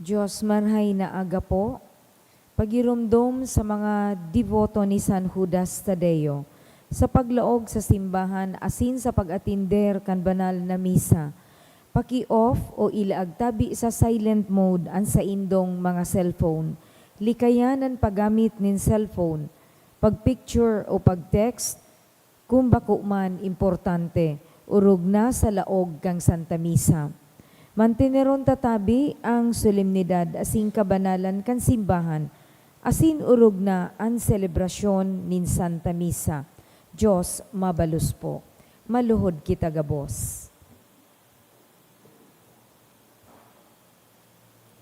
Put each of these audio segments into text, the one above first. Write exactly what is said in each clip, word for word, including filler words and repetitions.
Diyos, marhay na aga po. Pagiromdom sa mga deboto ni San Judas Tadeo sa paglaog sa simbahan asin sa pag-atender kan banal na misa. Paki-off o ilaag tabi sa silent mode an saindong mga cellphone. Likayan an paggamit nin cellphone, pag-picture o pag-text, kun bako man importante, orog na sa laog kan Santa Misa. Manteneron ta tabi ang solemnidad asin kabanalan kan simbahan, asin orog na an selebrasyon nin Santa Misa. Diyos mabalos po. Maluhod kita gabos.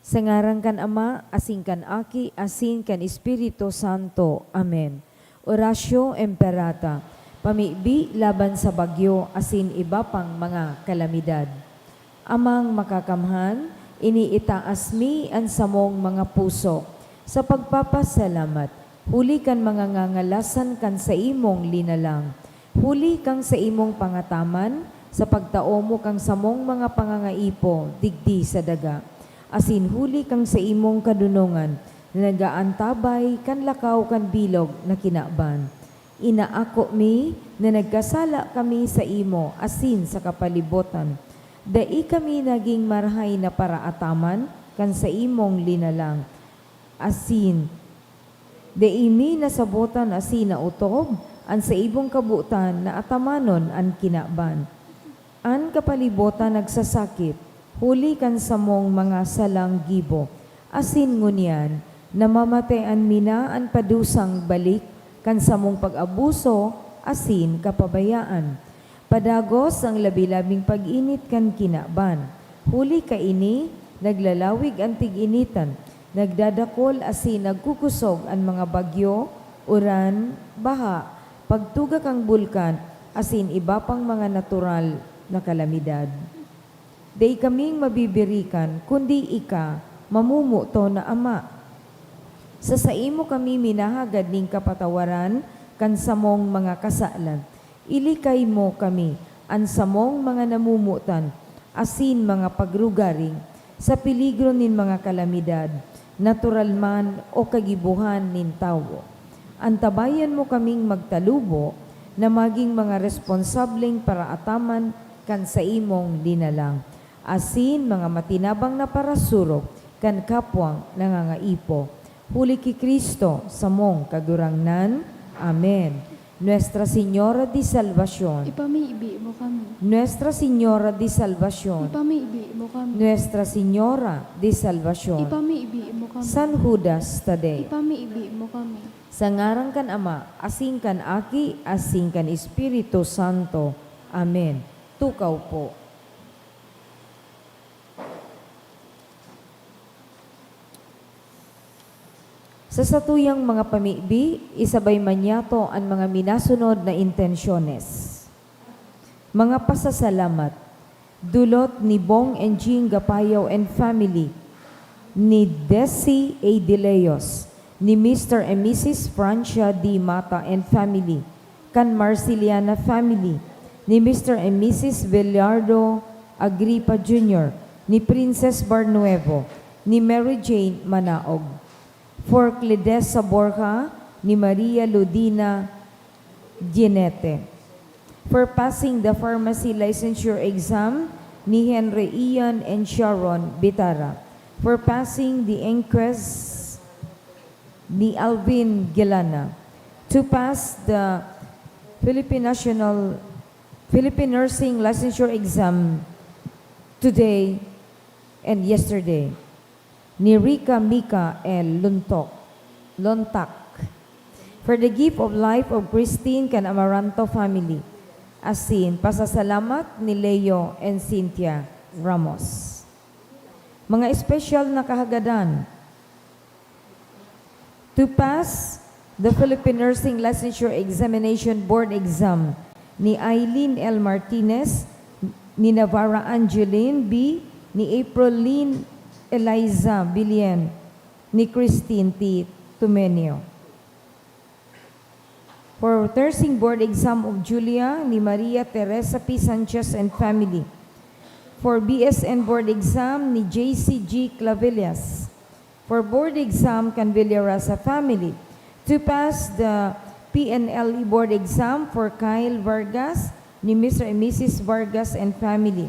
Sa ngaran kan Ama, asin kan Aki, asin kan Espiritu Santo. Amen. Oratio Imperata, pamibi laban sa bagyo asin iba pang mga kalamidad. Amang Makakamhan, iniitaas mi an samong mga puso sa pagpapasalamat huli kan mga ngangalasan kan saimong linalang, huli kan saimong pangataman sa pagtao mo kan samong mga pangangaipo digdi sa daga, asin huli kan saimong kadonongan na nag-aantabay kan lakaw kan bilog na kinaban. Inaako mi na nagkasala kami saimo asin sa kapalibotan. Dai kami nagin marahay na paraataman kan saimong linalang, asin dai mi nasabotan asin naotob an saimong kabotan na atamanon an kinaban. An kapalibotan nagsasakit huli kan samong mga salang gibo, asin ngunyan namamatean mi na an padusang balik kan samong pag-abuso asin kapabayaan. Padagos an labi-labing pag-init kan kinaban. Huli kaini, naglalawig an tig-initan, nagdadakol asin nagkukosog an mga bagyo, uran, baha, pagtuga kan bulkan, asin iba pang mga natural na kalamidad. Dai kaming mabibirikan, kundi ika, mamumuto na Ama. Sa saimo kami minahagad nin kapatawaran kan samong mga kasalan. Ilikay mo kami, an samong mga namomotan, asin mga pagrugaring, sa peligro nin mga kalamidad, natural man o kagibohan nin tawo. Antabayan mo kaming magtalubo na magin mga responsableng paraataman kan saimong linalang, asin mga matinabang na parasurok kan kapwang nangangaipo. Huli ki Cristo, samong Kagurangnan. Amen. Nuestra Señora de Salvacion. Ipamibi mo kami. Nuestra Señora de Salvacion. Ipamibi mo kami. Nuestra Señora de Salvacion. Ipamibi mo kami. San Judas Tadeo. Ipamibi mo kami. Sa ngaran kan Ama, asin kan Aki, asin kan Espiritu Santo. Amen. Tukaw po. Sa satuyang mga pamibi, isabay man yato an mga minasunod na intensyones. Mga pasasalamat, dulot ni Bong and Jean Gapayaw and family, ni Desi A. De Leos, ni Mister and Missus Francia D. Mata and family, kan Marceliana family, ni Mister and Missus Villardo Agripa Junior, ni Princess Barnuevo, ni Mary Jane Manaog. For Cledesa Borja, ni Maria Ludina Gianete. For passing the pharmacy licensure exam, ni Henry Ian and Sharon Bitara. For passing the inquest, ni Alvin Gelana. To pass the Philippine National, Philippine Nursing Licensure Exam today and yesterday, ni Rica Mica L. Luntok, Lontak. For the gift of life of Christine kan Amaranto family, asin pasasalamat ni Leo and Cynthia Ramos. Mga espesyal na kahagadan. To pass the Philippine Nursing Licensure Examination Board Exam ni Eileen L. Martinez, ni Navarra Angeline B., ni April Lynn Eliza Bilien, ni Christine T. Tumenio. For Nursing Board Exam of Julia, ni Maria Teresa P. Sanchez and family. For B S N board exam ni J C G Clavillas. For board exam kan Villarasa family. To pass the P N L E board exam for Kyle Vargas ni Mister and Missus Vargas and family.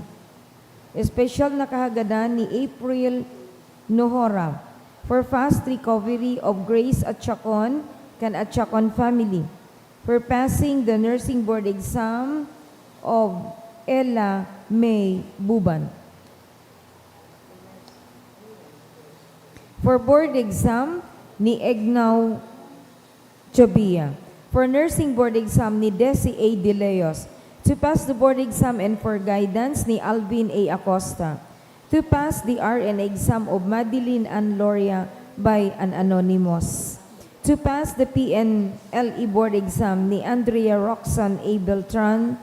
Espesyal na kahagadan ni April Nohora for fast recovery of Grace Achacon kan Achacon family for passing the nursing board exam of Ella May Buban. For board exam ni Egnaw Jabia. For nursing board exam ni Desi A. De Leos. To pass the board exam and for guidance ni Alvin A. Acosta. To pass the R N exam of Madeline Ann Loria by an anonymous. To pass the P N L E board exam ni Andrea Roxanne A. Beltran,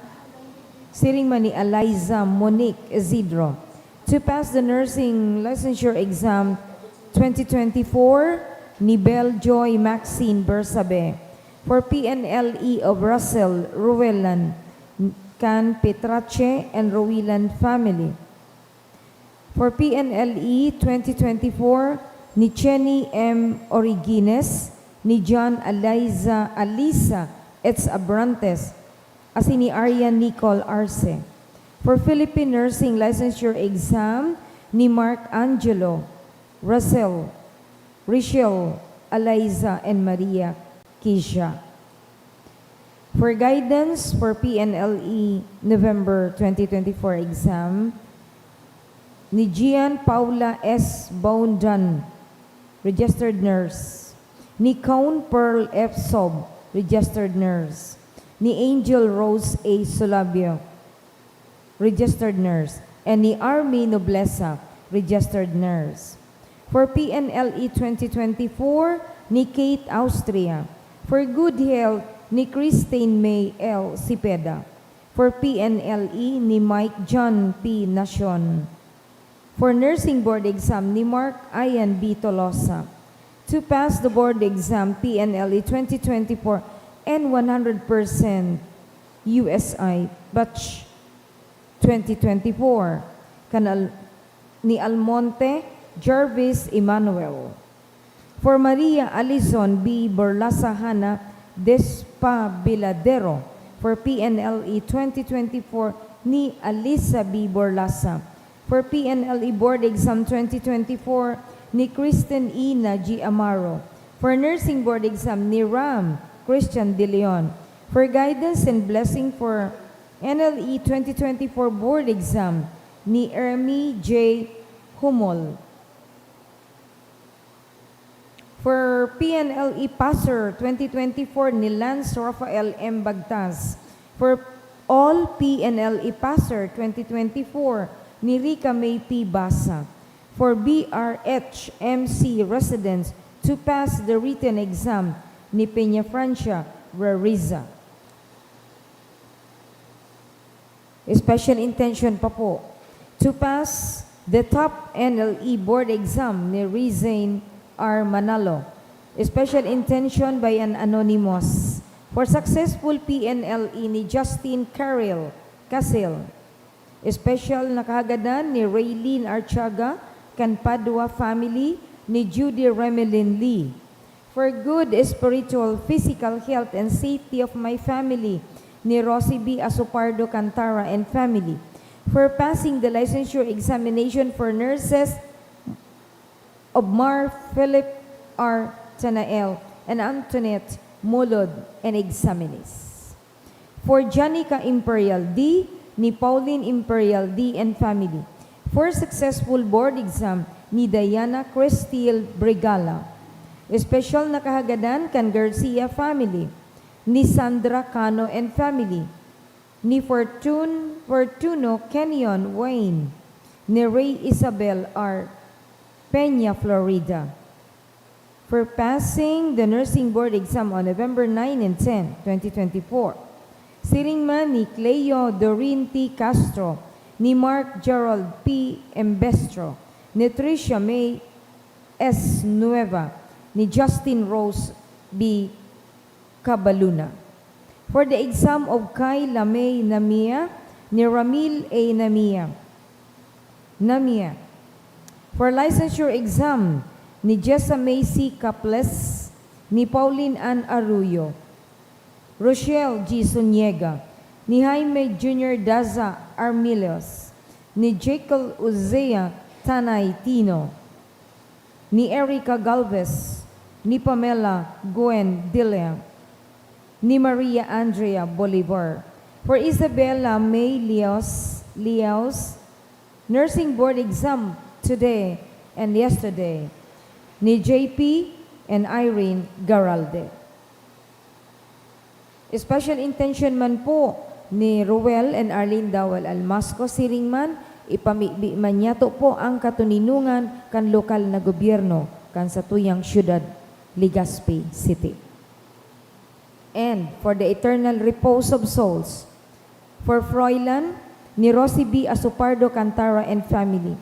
siring man ni Eliza Monique Isidro. To pass the nursing licensure exam twenty twenty-four ni Bel Joy Maxine Bersabe. For P N L E of Russell Ruelan kan Petrache and Ruelan family. For P N L E twenty twenty-four ni Chenny M. Origines, ni John Eliza Alisa Etz Abrantes, asin ni Aryan Nicole Arce. For Philippine Nursing Licensure Exam ni Mark Angelo, Russell, Richelle, Eliza, and Maria Kisha. For guidance for P N L E November twenty twenty-four exam, ni Gian Paula S. Baundan, registered nurse, ni Kaun Pearl F. Sob, registered nurse, ni Angel Rose A. Solabio, registered nurse, and ni Army Noblesa, registered nurse. For P N L E twenty twenty-four, ni Kate Austria. For Good Health, ni Christine May L. Cepeda. For P N L E, ni Mike John P. Nacion. For Nursing Board Exam, ni Mark Ian B. Tolosa. To pass the board exam, P N L E twenty twenty-four and one hundred percent U S I batch twenty twenty-four, kan Al-, ni Almonte Jarvis Emmanuel. For Maria Alison B. Borlasa Hana Despabiladero. For P N L E twenty twenty-four, ni Alisa B. Borlasa. For P N L E Board Exam twenty twenty-four, ni Kristen E. Naji Amaro. For Nursing Board Exam, ni Ram Christian De Leon. For guidance and blessing for N L E twenty twenty-four Board Exam, ni Ermi J. Humol. For P N L E Passer twenty twenty-four, ni Lance Rafael M. Bagtas. For all P N L E Passer twenty twenty-four, ni Rica May P. Basa. For B R H M C Residents to pass the written exam, ni Peña Francia Rariza. Special intention pa po. To pass the top N L E board exam ni Rizane R. Manalo. Special intention by an anonymous. For successful P N L E ni Justin Caril Casil. Special na kahagadan ni Raylene Archaga kan Padua family, ni Judy Remelin Lee. For good spiritual, physical health and safety of my family, ni Rosie B. Asopardo Cantara and family. For passing the licensure examination for nurses of Mar Philip R. Tanael and Antoinette Mulod and examinees. For Janica Imperial D, ni Pauline Imperial D and family. For successful board exam, ni Diana Cristil Brigala. Espesyal na kahagadan kan Garcia family, ni Sandra Cano and family, ni Fortun-, Fortuno Kenyon Wayne, ni Ray Isabel R. Peña Florida. For passing the nursing board exam on November nine and ten, twenty twenty-four. Siring man ni Cleo Doreen T. Castro, ni Mark Gerald P. Embestro, ni Tricia May S. Nueva, ni Justin Rose B. Cabaluna. For the exam of Kay Lamay Namia, ni Ramil A. Namia, Namie. For licensure exam ni Jessa Macy Caples, ni Pauline Ann Arroyo, Rochelle G. Suniega, ni Jaime Junior Daza Armilios, ni Jekyll Uzea Tanay Tino, ni Erica Galvez, ni Pamela Gwen Dile, ni Maria Andrea Bolivar. For Isabella May Leos, Leos, nursing board exam today and yesterday, ni J P and Irene Garalde. Special intention man po ni Ruel and Arlene Dawal Almasco, siring man, ipamibi man niyato po ang katoninongan kan lokal na gobyerno kan satuyang syudad, Legazpi City. And for the eternal repose of souls, for Froilan ni Rosie B. Asopardo Cantara and family,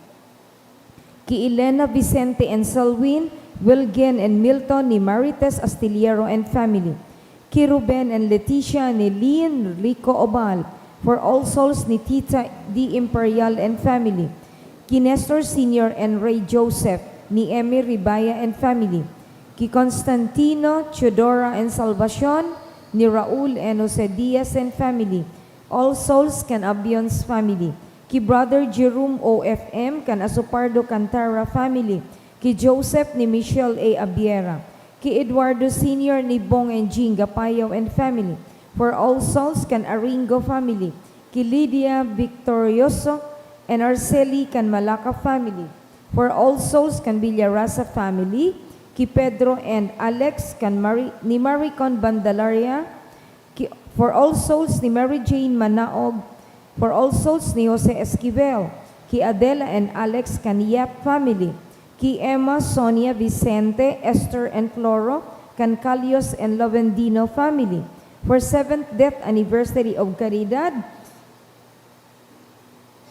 ki Elena Vicente and Selwyn, Wilgen and Milton ni Marites Astillero and family, ki Ruben and Leticia ni Lin Rico Obal, for all souls ni Tita D. Imperial and family, ki Nestor Senior and Ray Joseph ni Emmy Ribaya and family, ki Constantino, Teodora and Salvacion, ni Raul and Jose Diaz and family, all souls kan Abions family, ki Brother Jerome O F M kan Asopardo Cantara family, ki Joseph ni Michelle A. Abiera, ki Eduardo Senior ni Bong and Jean Gapayaw and family, for all souls kan Aringo family, ki Lydia Victorioso and Arceli kan Malacca family, for all souls kan Villarasa family, ki Pedro and Alex kan Mari-, ni Maricon Bandalaria, ki-, for all souls ni Mary Jane Manaog, for all souls ni Jose Esquivel, ki Adela and Alex kan Yap family, ki Emma, Sonia, Vicente, Esther and Floro kan Calios and Lovendino family, for seventh death anniversary of Caridad,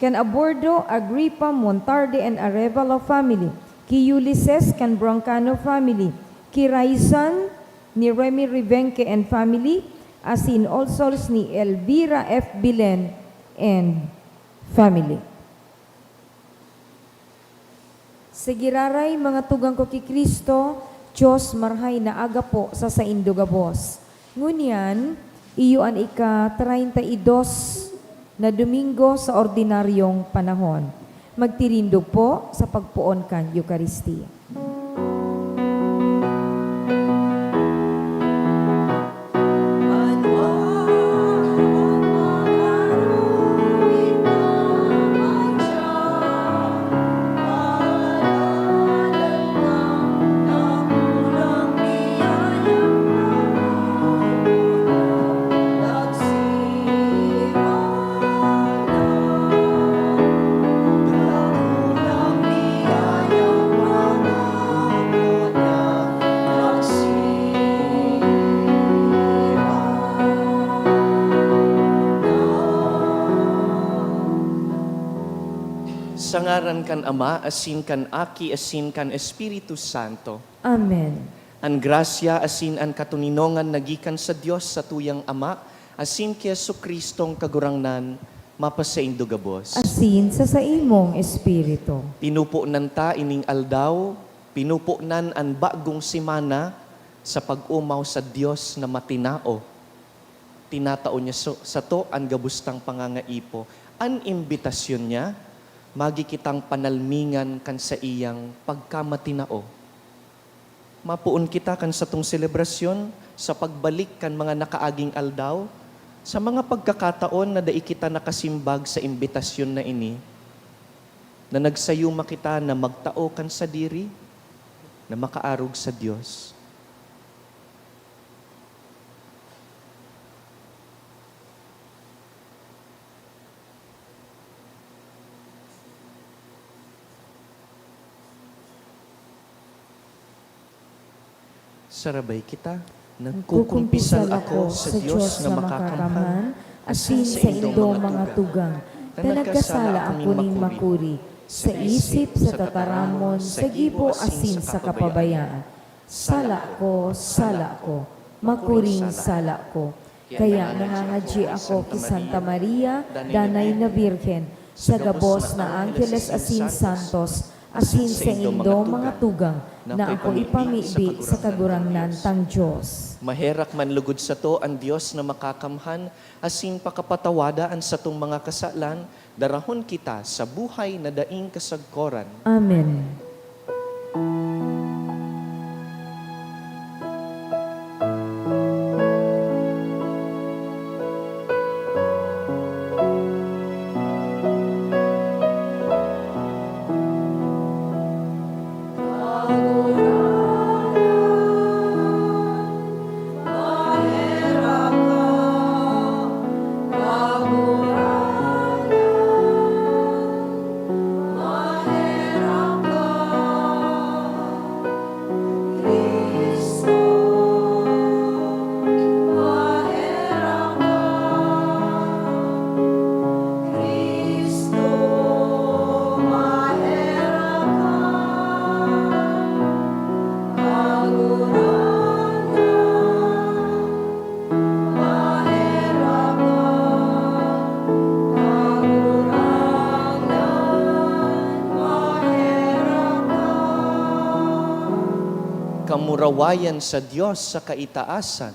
kan Abordo, Agripa, Montarde and Arevalo family, ki Ulises kan Broncano family, ki Raizan ni Remy Rivenque and family, asin all souls ni Elvira F. Bilen and family. Sa giraray, mga tugang ko ki Cristo, Dios, marhay na aga po sa saindo gabos. Ngunyan, iyo an ika-treinta y dos na Domingo sa ordinaryong panahon. Magtirindog po sa pagpoon kan Eukaristia. Sa ngaran kan Ama, asin kan Aki, asin kan Espiritu Santo. Amen. An grasya asin an katoninongan na gikan sa Dios satuyang Ama, asin ki Jesu-Cristong Kagurangnan, mapasaindo gabos. Asin sa saimong espiritu. Pinuponan ta ining aldaw, pinuponan an bagong semana sa pag-omaw sa Dios na matinao. Tinatao niya so-, sato an gabos tang pangangaipo. An imbitasyon niya, magi kitang panalmingan kan saiyang pagkamatinao. Mapoon kita kan satong selebrasyon sa pagbalik kan mga nakaaging aldaw, sa mga pagkakataon na dai kita nakasimbag sa imbitasyon na ini, na nagsayuma kita na magtao kan sadiri na makaarog sa Dios. Sarabay kita. Nagkukumpisal ako sa Dios na makakamhan, asin saindo mga tugang, na nagkasala ako nin makuri, sa isip, sa tataramon, sa gibo, asin sa kapabayaan. Sala ko, sala ko, makuring sala ko. Kaya nangangadyi ako ki Santa Maria, Danay na Birhen, Sa gabos na angheles asin santos, asin saindo mga tugang, na ako ipamibi sa Kagurangnan tang Dios. Maherak man lugod sato an Dios na makakamhan, asin pakapatawada an satong mga kasalan, darahon kita sa buhay na daing kasagkoran. Amen. Kamurawayan sa Dios sa kaitaasan.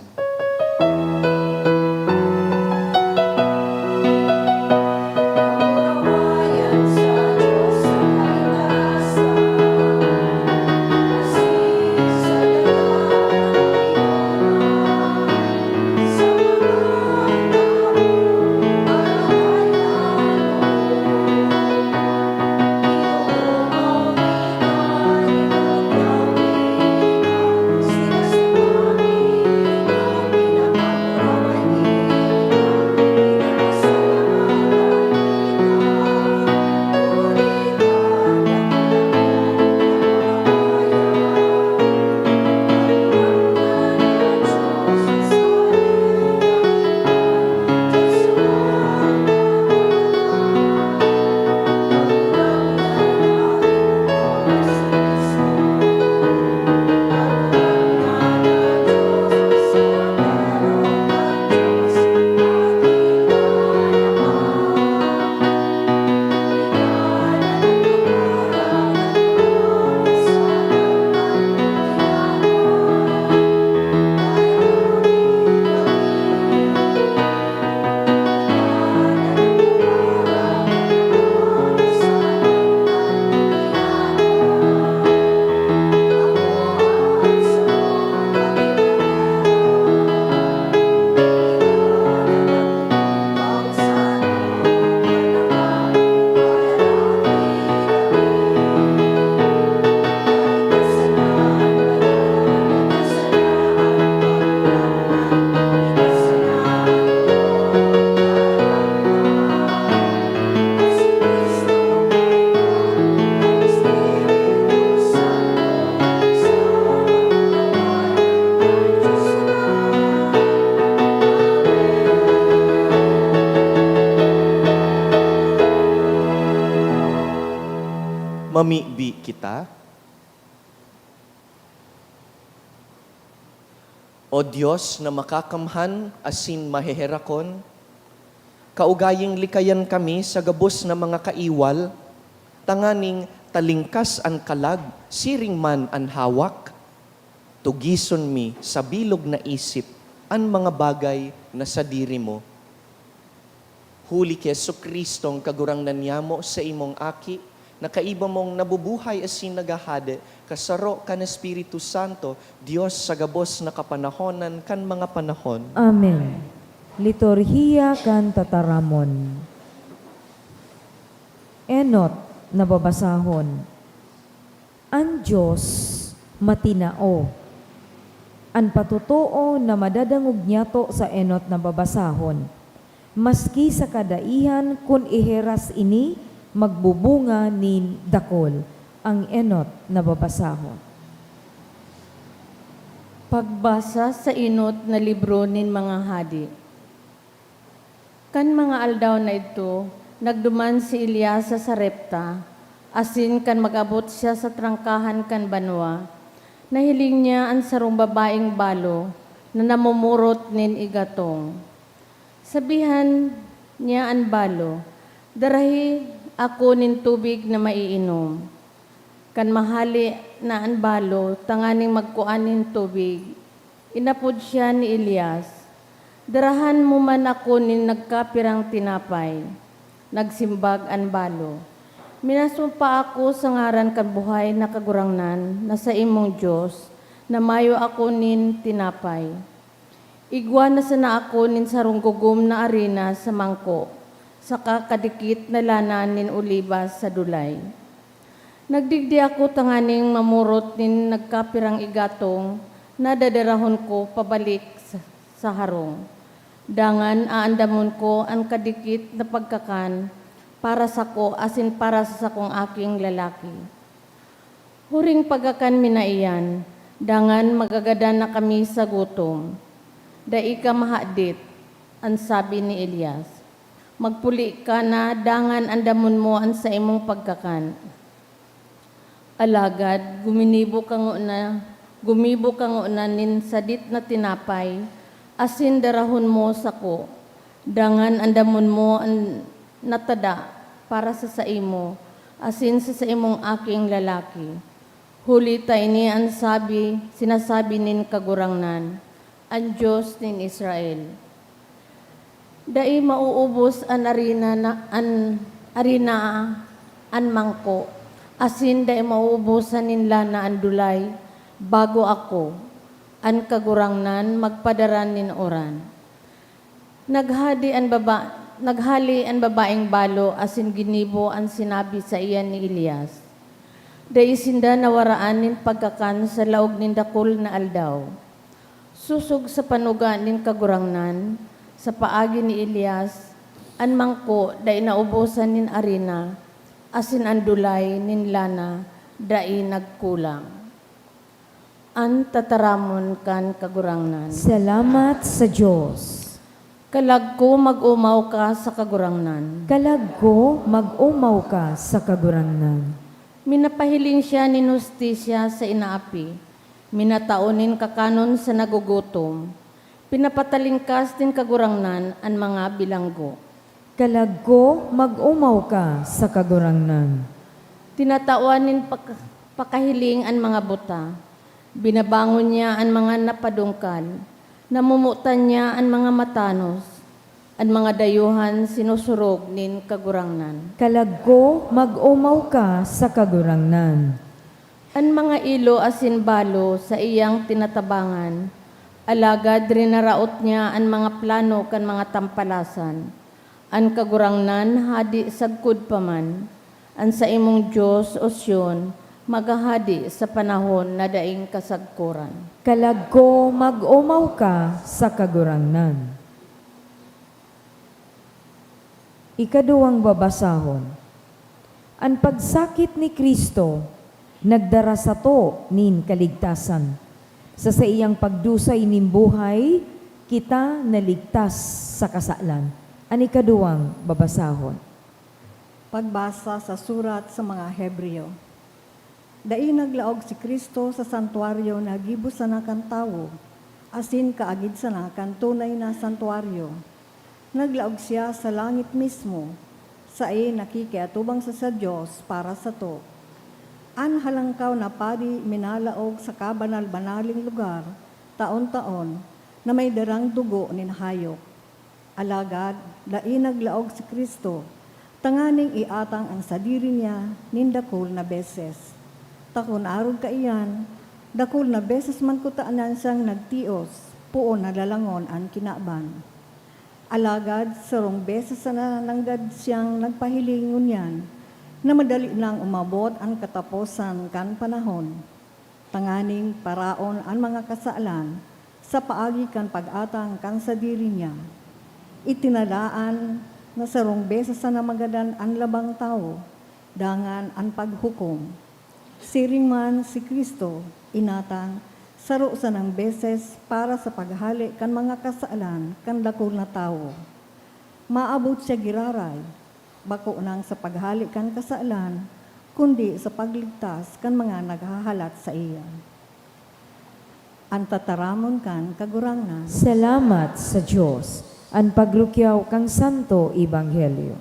Mamibi kita. O Dios na makakamhan asin maheherakon, kaugaying likayan kami sa gabos na mga kaiwal, tanganing talingkas an kalag, siring man an hawak. Tugison mi sa bilog na isip an mga bagay na sadiri mo. Huli ki Jesu-Cristong Kagurangnan niyamo, saimong Aki, na kaiba mong nabubuhay asin naghahade, kasaro kan Espiritu Santo, Dios sa gabos na kapanahonan kan mga panahon. Amen. Liturhiya kan Tataramon. Enot na babasahon. An Dios matinao. An patotoo na madadangog niyato sa enot na babasahon, maski sa kadaihan kun iheras ini, magbubunga nin dakul. Ang enot na babasahon. Pagbasa sa enot na libro nin mga Hadi. Kan mga aldaw na idto, nagduman si Elias sa Sarepta, asin kan mag-abot siya sa trangkahan kan banwa, nahiling niya an sarong babaeng balo na namumurot nin igatong. Sabihan niya an balo, Darahi ako nin tubig na maiinom. Kan mahali na an balo tanganing magkua nin tubig, inapod siya ni Elias, "Darahan mo man ako nin nagkapirang tinapay." Nagsimbag an balo, "Minasumpa ako sa ngaran kan buhay na Kagurangnan na saimong Dios, na mayo ako nin tinapay. Igwa na sana ako nin sarong gugom na arina sa mangko, saka kadikit na lana nin oliba sa dulay. Nagdigdi ako tanganing mamurot nin nagkapirang igatong na dadarahon ko pabalik sa, sa harong. Dangan aandamon ko an kadikit na pagkakan para sako asin para sa sakong aking lalaki. Huring pagkakan mi na iyan, dangan magagadan na kami sa gutom." "Dai ka mahadit," an sabi ni Elias. "Magpuli ka na dangan andamon mo an saimong pagkakan." Alagad guminibo ka ngona, gumibo ka ngona nin sadit na tinapay, asin darahon mo sako, dangan andamon mo an natada para sa saimo asin sa saimong aking lalaki. Huli ta ini an sabi, sinasabi nin Kagurangnan, an Dios nin Israel, "Dai mauubos an arina na, an arina an mangko, asin dai mauubosan nin lana an dulay, bago ako, an Kagurangnan, magpadara nin uran." Naghadi an baba-, naghali an babaeng balo asin ginibo an sinabi saiya ni Elias. Dai sinda nawaraan nin pagkakan sa laog nin dakul na aldaw. Sosog sa panuga nin Kagurangnan, sa paagi ni Elias, an mangko dai naubosan nin arina, asin an dulay nin lana dai nagkulang. An tataramon kan Kagurangnan. Salamat sa Dios. Kalag ko, mag-omaw ka sa Kagurangnan. Kalag ko, mag-omaw ka sa Kagurangnan. Minapahiling siya nin hustisya sa inaapi, minatao nin kakanon sa nagugutom, pinapatalingkas nin Kagurangnan an mga bilanggo. Kalag ko, mag-omaw ka sa Kagurangnan. Tinatawan nin paka-, pakahiling an mga buta, binabangon niya an mga napadungkal, namomotan niya an mga matanos, an mga dayuhan sinusurog nin Kagurangnan. Kalag ko, mag-omaw ka sa Kagurangnan. An mga ilo asin balo saiyang tinatabangan, alagad rinaraot niya an mga plano kan mga tampalasan. An Kagurangnan hadi sagkod pa man, an saimong Dios, O Sion, maghahadi sa panahon na daing kasagkoran. Kalag ko, mag-omaw ka sa Kagurangnan. Ikaduwang babasahon. An pagsakit ni Cristo nagdara sato nin kaligtasan. Sa saiyang pagdusay nin buhay, kita naligtas sa kasalan. An ikaduwang babasahon. Pagbasa sa surat sa mga Hebreo. Dai naglaog si Cristo sa santuaryo na gibo sana kan tawo, asin kaagid sana kan tunay na santuaryo. Naglaog siya sa langit mismo, saen nakikiatubang sa, sa Dios para sato. An Halangkaw na Padi minalaog sa kabanal-banaling lugar, taon-taon, na may darang dugo nin hayop. Alagad dai naglaog si Cristo tanganing iatang an sadiri niya nin dakul na beses. Ta kun arog kaiyan, dakul na beses man kutana siyang nagtios, poon na lalangon an kinaban. Alagad sarong beses sana nanggad siyang nagpahiling ngunyan na madali nang umabot an kataposan kan panahon, tanganing paraon an mga kasalan sa paagi kan pag-atang kan sadiri niya. Itinalaan na sarong beses sana magadan an labang tawo, dangan an paghukom. Siring man, si Cristo inatang saro sanang beses para sa paghale kan mga kasalan kan dakul na tawo. Maabot siya giraray, bako nang sa paghale kan kasalan, kundi sa pagligtas kan mga naghahalat saiya. An tataramon kan Kagurangnan. Salamat sa Dios. An pagrukyaw kan Santo Ebanghelyo.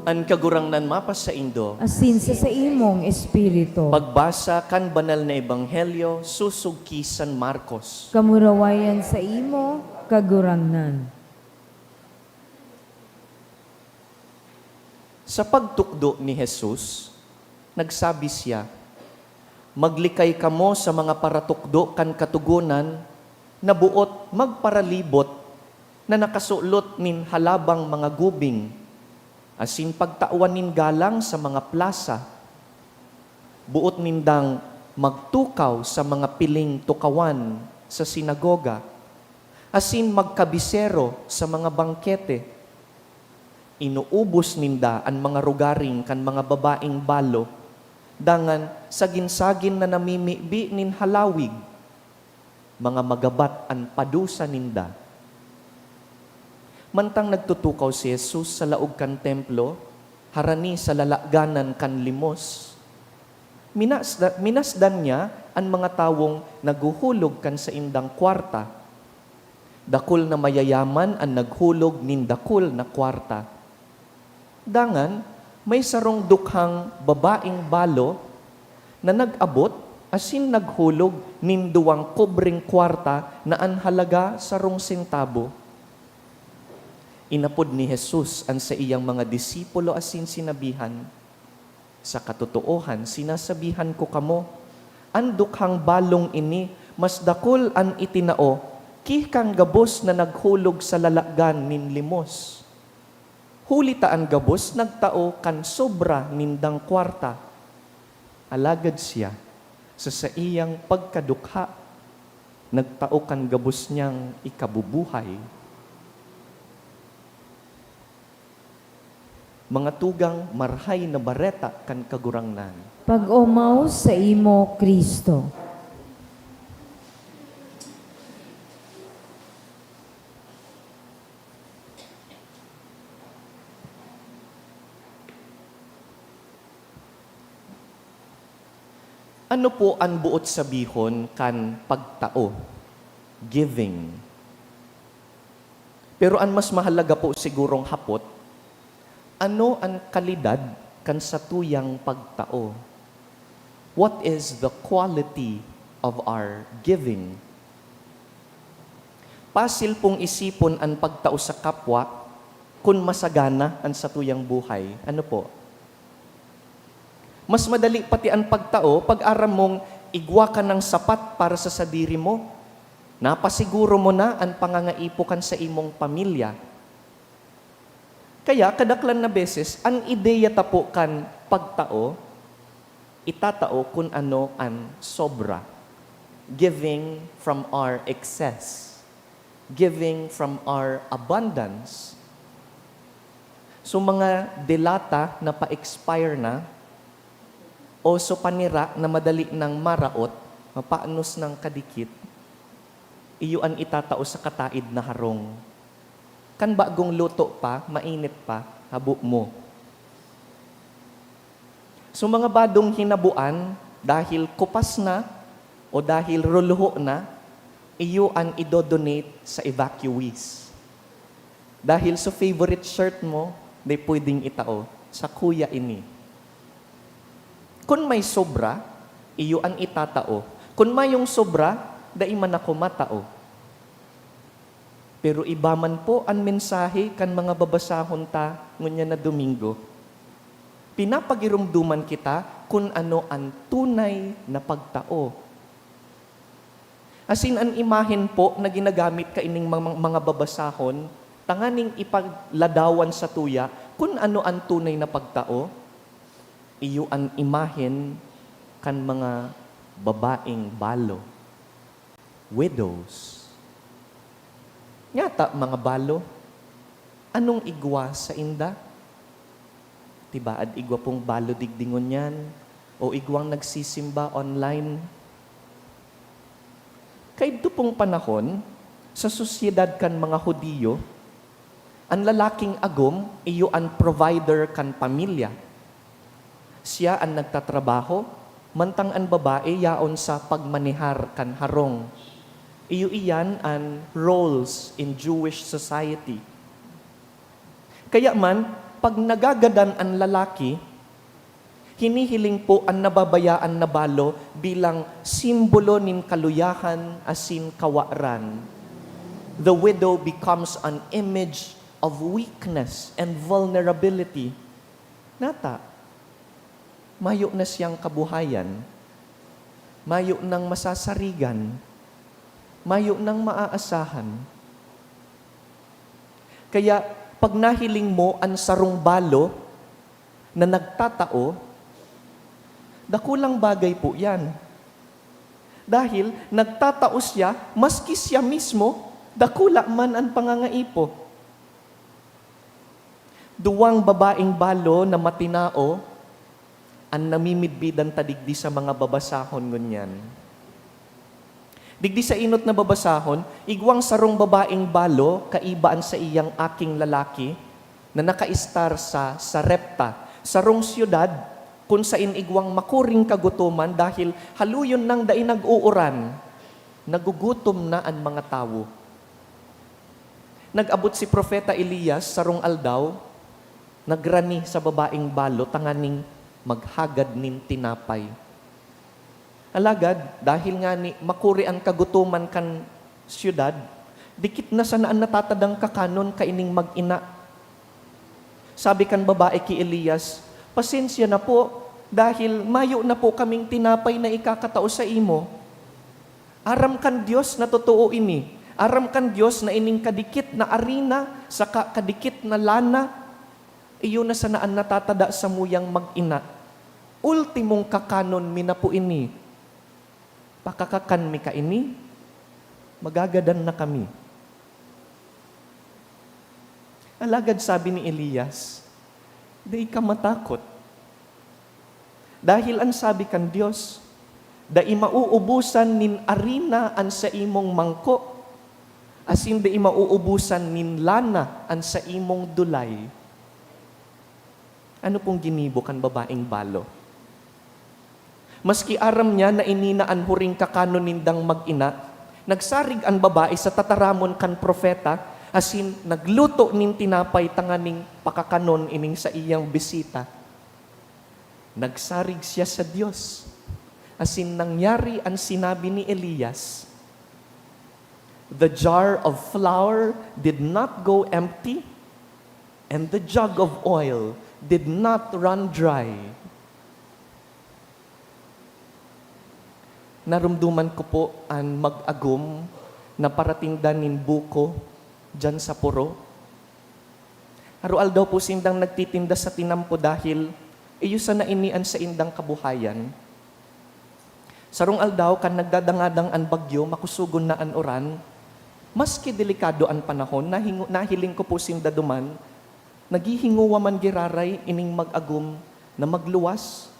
An Kagurangnan mapasaindo. Asin sa saimong espiritu. Pagbasa kan Banal na Ebanghelyo sosog ki San Marcos. Kamurawayan saimo, Kagurangnan. Sa pagtukdo ni Jesus, nagsabi siya, "Maglikay kamo sa mga paratukdo kan Katogonan na boot magparalibot na nakasulot nin halabang mga gubing, asin pagtawan nin galang sa mga plasa. Boot nindang magtukaw sa mga piling tukawan sa sinagoga, asin magkabisero sa mga bangkete. Inuubos ninda an mga rogaring kan mga babaeng balo, dangan sagin-sagin na namimibi nin halawig. Mga magabat an padusa ninda." Mantang nagtutukaw si Jesus sa laog kan Templo, harani sa lalaganan kan limos, minasda-, minasdan niya an mga tawong naghuhulog kan saindang kwarta. Dakul na mayayaman an naghulog nin dakul na kwarta. Dangan, may sarong dukhang babaeng balo na nag-abot asin naghulog nin duwang kobreng kwarta na an halaga sarong sentabo. Inapod ni Jesus an saiyang mga disipulo asin sinabihan, "Sa katotoohan, sinasabihan ko kamo, an dukhang balong ini mas dakul an itinao ki kan gabos na naghulog sa lalagan nin limos. Huli ta an gabos nagtao kan sobra nindang kwarta, alagad siya, sa saiyang pagkadukha, nagtao kan gabos niyang ikabubuhay." Mga tugang, Marahay na Bareta kan Kagurangnan. Pag-omaw saimo, Cristo. Ano po an boot sabihon kan pagtao? Giving. Pero an mas mahalaga po sigurong hapot, ano an kalidad kan satuyang pagtao? What is the quality of our giving? Pasil pong isipon an pagtao sa kapwa kun masagana an satuyang buhay. Ano po? Mas madali pati an pagtao pag aram mong igwa ka nang sapat para sa sadiri mo. Napasiguro mo na an pangangaipo kan saimong pamilya. Kaya, kadaklan na beses, an ideya ta po kan pagtao, itatao kun ano an sobra. Giving from our excess. Giving from our abundance. So, mga delata na pa-expire na, o so panira na madali nang maraot, mapanos nang kadikit, iyo an itatao sa kataid na harong. Kan bagong luto pa, mainit pa, habo mo. So, mga badong hinaboan, dahil kupas na o dahil ruluho na, iyo an idodonate sa evacuees. Dahil sa favorite shirt mo, di pwedeng itao, sakuya ini. Kun may sobra, iyo an itatao. Kun mayong sobra, dai man ako matao. Pero iba man po an mensahe kan mga babasahon ta ngunyan na Domingo. Pinapagiromdoman kita kun ano an tunay na pagtao. Asin an imahen po na ginagamit kaining mga, mga babasahon tanganing ipagladawan satuya kun ano an tunay na pagtao, iyo an imahen kan mga babaeng balo. Widows. Ngata, mga balo, anong igwa sainda? Tibaad igwa pong balo digdi ngunyan o igwang nagsisimba online. Kaidto pong panahon, sa sosyedad kan mga Hudiyo, an lalaking agom iyo an provider kan pamilya. Siya an nagtatrabaho, mantang an babae yaon sa pagmanehar kan harong. Iyo iyan an roles in Jewish society. Kaya man, Pag nagagadan an lalaki, hinihiling po an nababayaan na balo bilang simbolo nin kaluyahan asin kawaran. The widow becomes an image of weakness and vulnerability. Nata, mayo na siyang kabuhayan, mayo nang masasarigan, mayo nang maaasahan. Kaya, pag nahiling mo an sarong balo na nagtatao, dakulang bagay po yan. Dahil nagtatao siya, maski siya mismo, dakula man an pangangaipo. Duwang babaeng balo na matinao an namimidbidan ta digdi sa mga babasahon ngunyan. Digdi sa enot na babasahon, igwang sarong babaeng balo kaiba an saiyang aking lalaki na nakaistar sa Sarepta, sarong siyudad kun sain igwang makuring kagutoman dahil haluyon nang dai nag-uuran, nagugutom na an mga tawo. Nag-abot si Propeta Elias sarong aldaw, nagrani sa babaeng balo tanganing maghagad nin tinapay. Alagad, dahil ngani makuri an kagutoman kan siyudad, dikit na sana an natatadang kakanon kaining mag-ina. Sabi kan babae ki Elias, "Pasensya na po, dahil mayo na po kaming tinapay na ikakatao saimo." Aram kan Dios na totoo ini. Aram kan Dios na ining kadikit na arina saka kadikit na lana, iyo na sana an natatada samuyang mag-ina. Ultimong kakanon mi na po ini. Pakakakan mi kaini, magagadan na kami. Alagad sabi ni Elias, "Dai ka matakot. Dahil an sabi kan Dios, 'Dai mauubusan nin arina an saimong mangko, asin dai mauubusan nin lana an saimong dulay.'" Ano pong ginibo kan babaeng balo? Maski aram niya na ini na an huring kakanon nindang mag-ina, nagsarig an babae sa tataramon kan propeta, asin nagluto nin tinapay tanganing pakakanon ining saiyang bisita. Nagsarig siya sa Dios, asin nangyari an sinabi ni Elias, "The jar of flour did not go empty, and the jug of oil did not run dry." Narumduman ko po an mag-agom na paratinda nin buko diyan sa poro. Aroaldaw po sindang nagtitinda sa tinampo dahil iyo sana ini an saindang kabuhayan. Sarong aldaw, kan nagdadangadang an bagyo, makusogon na an uran. Maski delikado an panahon, nahingo-, nahiling ko po sinda duman, naghihingowa man giraray ining mag-agom na magluwas,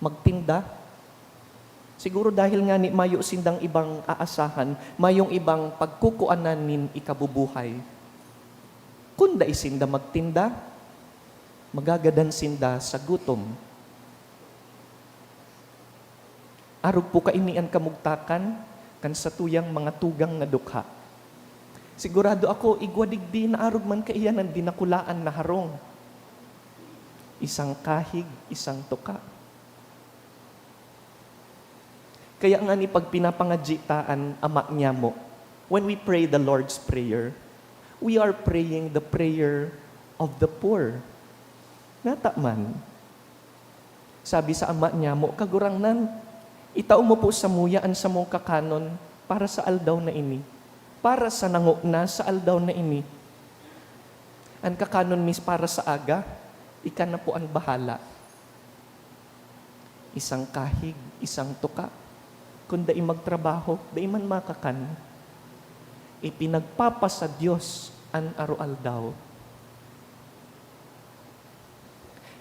magtinda. Siguro dahil ngani mayo sindang ibang aasahan, mayong ibang pagkukuanan nin ikabubuhay. Kun dai sinda magtinda, magagadan sinda sa gutom. Arog po kaini an kamugtakan kan satuyang mga tugang na dukha. Sigurado ako, igwa digdi na arog man kaiyan an dinakulaan na harong. Isang kahig, isang tuka. Kaya ngani pag pinapangadyi ta an Ama Niyamo, when we pray the Lord's Prayer, we are praying the prayer of the poor. Nata man, sabi sa Ama Niyamo, "Kagurangnan, itao mo po samuya an samong kakanon para sa aldaw na ini, para sa nangona sa aldaw na ini. An kakanon mi para sa aga, ika na po an bahala." Isang kahig, isang tuka. Kun dai magtrabaho, dai man makakan. Ipinagpapa sa Dios an aroaldaw.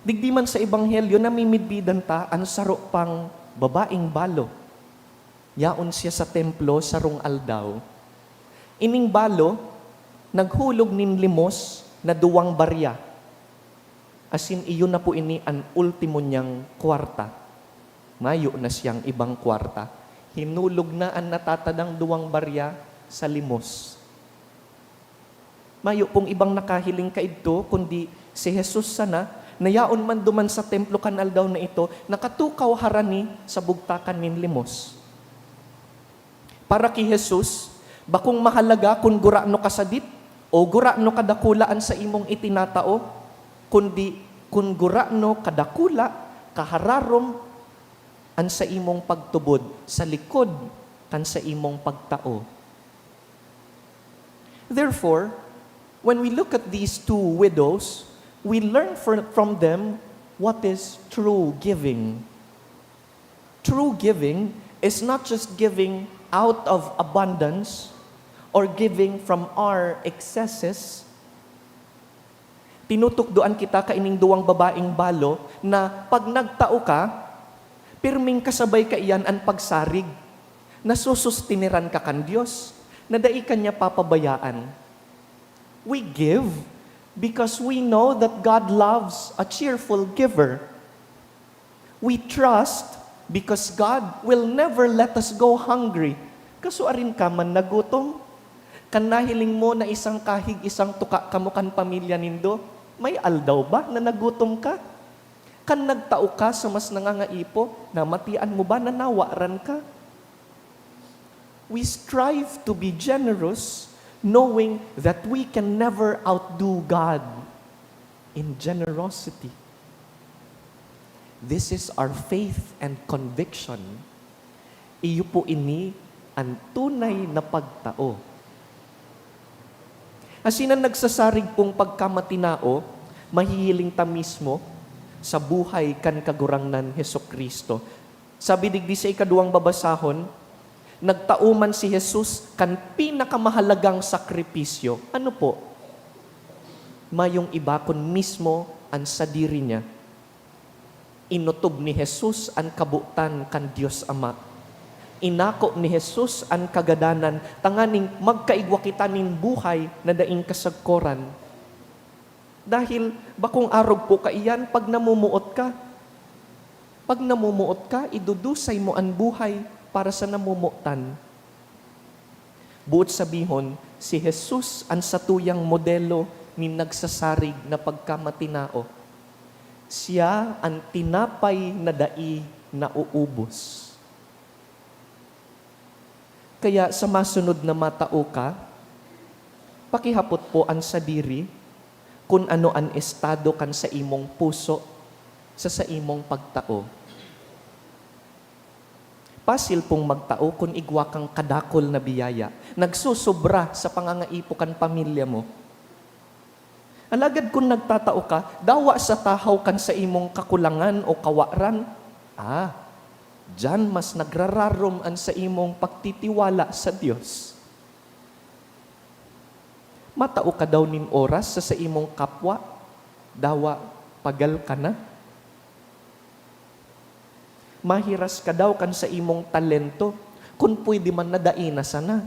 Digdi man sa Ebanghelyo, namimidbidan ta an saro pang babaeng balo. Yaon siya sa templo sarong aldaw. Ining balo naghulog nin limos na duwang barya, asin iyo na po ini an ultimo niyang kwarta. Mayo na siyang ibang kwarta. Hinulog na an natatadang duwang barya sa limos. Mayo pong ibang nakahiling kaidto kundi si Jesus sana, na yaon man duman sa templo kan aldaw na ito, nakatukaw harani sa bugtakan nin limos. Para ki Jesus, bakong mahalaga kun gurano kasadit o gurano kadakula an saimong itinatao, kundi kun gurano kadakula, kahararom an saimong pagtubod sa likod kan saimong pagtao. Therefore, when we look at these two widows, we learn fr- from them what is true giving. True giving is not just giving out of abundance or giving from our excesses. Tinutukdoan kita kaining duwang babaeng balo na pag nagtao ka, pirming kasabay kaiyan an pagsarig. Nasusustineran ka kan Dios, na dai ka niya papabayaan. We give because we know that God loves a cheerful giver. We trust because God will never let us go hungry. Kasuarin ka man nagutom? Kan nahiling mo na isang kahig, isang tuka kamo kan pamilya nindo, may aldaw ba na nagutom ka? Kan nagtao ka sa mas nangangaipo, namatian mo ba na nawaran ka? We strive to be generous, knowing that we can never outdo God in generosity. This is our faith and conviction. Iyo po ini an tunay na pagtao. Asin an nagsasarig pong pagkamatinao, mahihiling ta mismo sa buhay kan Kagurangnan Jesu-Cristo. Sabi digdi sa ikaduwang babasahon, nagtao man si Jesus kan pinakamahalagang sakripisyo. Ano po? Mayong iba kun mismo an sadiri niya. Inotob ni Jesus an kabotan kan Dios Ama. Inako ni Jesus an kagadanan tanganing magkaigwa kita nin buhay na daing kasagkoran. Dahil bakong arog po kaiyan pag namumuot ka. Pag namumuot ka, idudusay mo an buhay para sa namomotan. Boot sabihon, si Jesus an satuyang modelo nin nagsasarig na pagkamatinao. Siya an tinapay na dai nauubos. Kaya sa masunod na matao ka, pakihapot po an sadiri kun ano an estado kan saimong puso sa saimong pagtao. Pasil pong magtao kun igwa kang kadakul na biyaya, nagsusobra sa pangangaipo kan pamilya mo. Alagad kun nagtatao ka, dawa sa tahaw kan saimong kakulangan o kawaran, ah, diyan mas nagrararom an saimong pagtitiwala sa Dios. Matao ka daw nin oras sa saimong kapwa, dawa pagal ka na. Mahiras ka daw kan saimong talento, kun pwede man na dai na sana.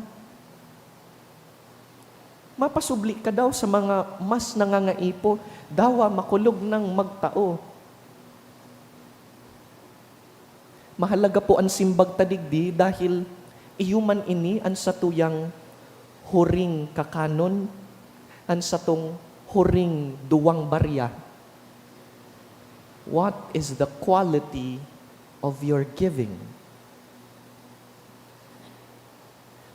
Mapasubli ka daw sa mga mas nangangaipo, dawa makulog nang magtao. Mahalaga po an simbag ta digdi dahil iyo man ini an satuyang huring kakanon, an satong huring duwang barya. What is the quality of your giving?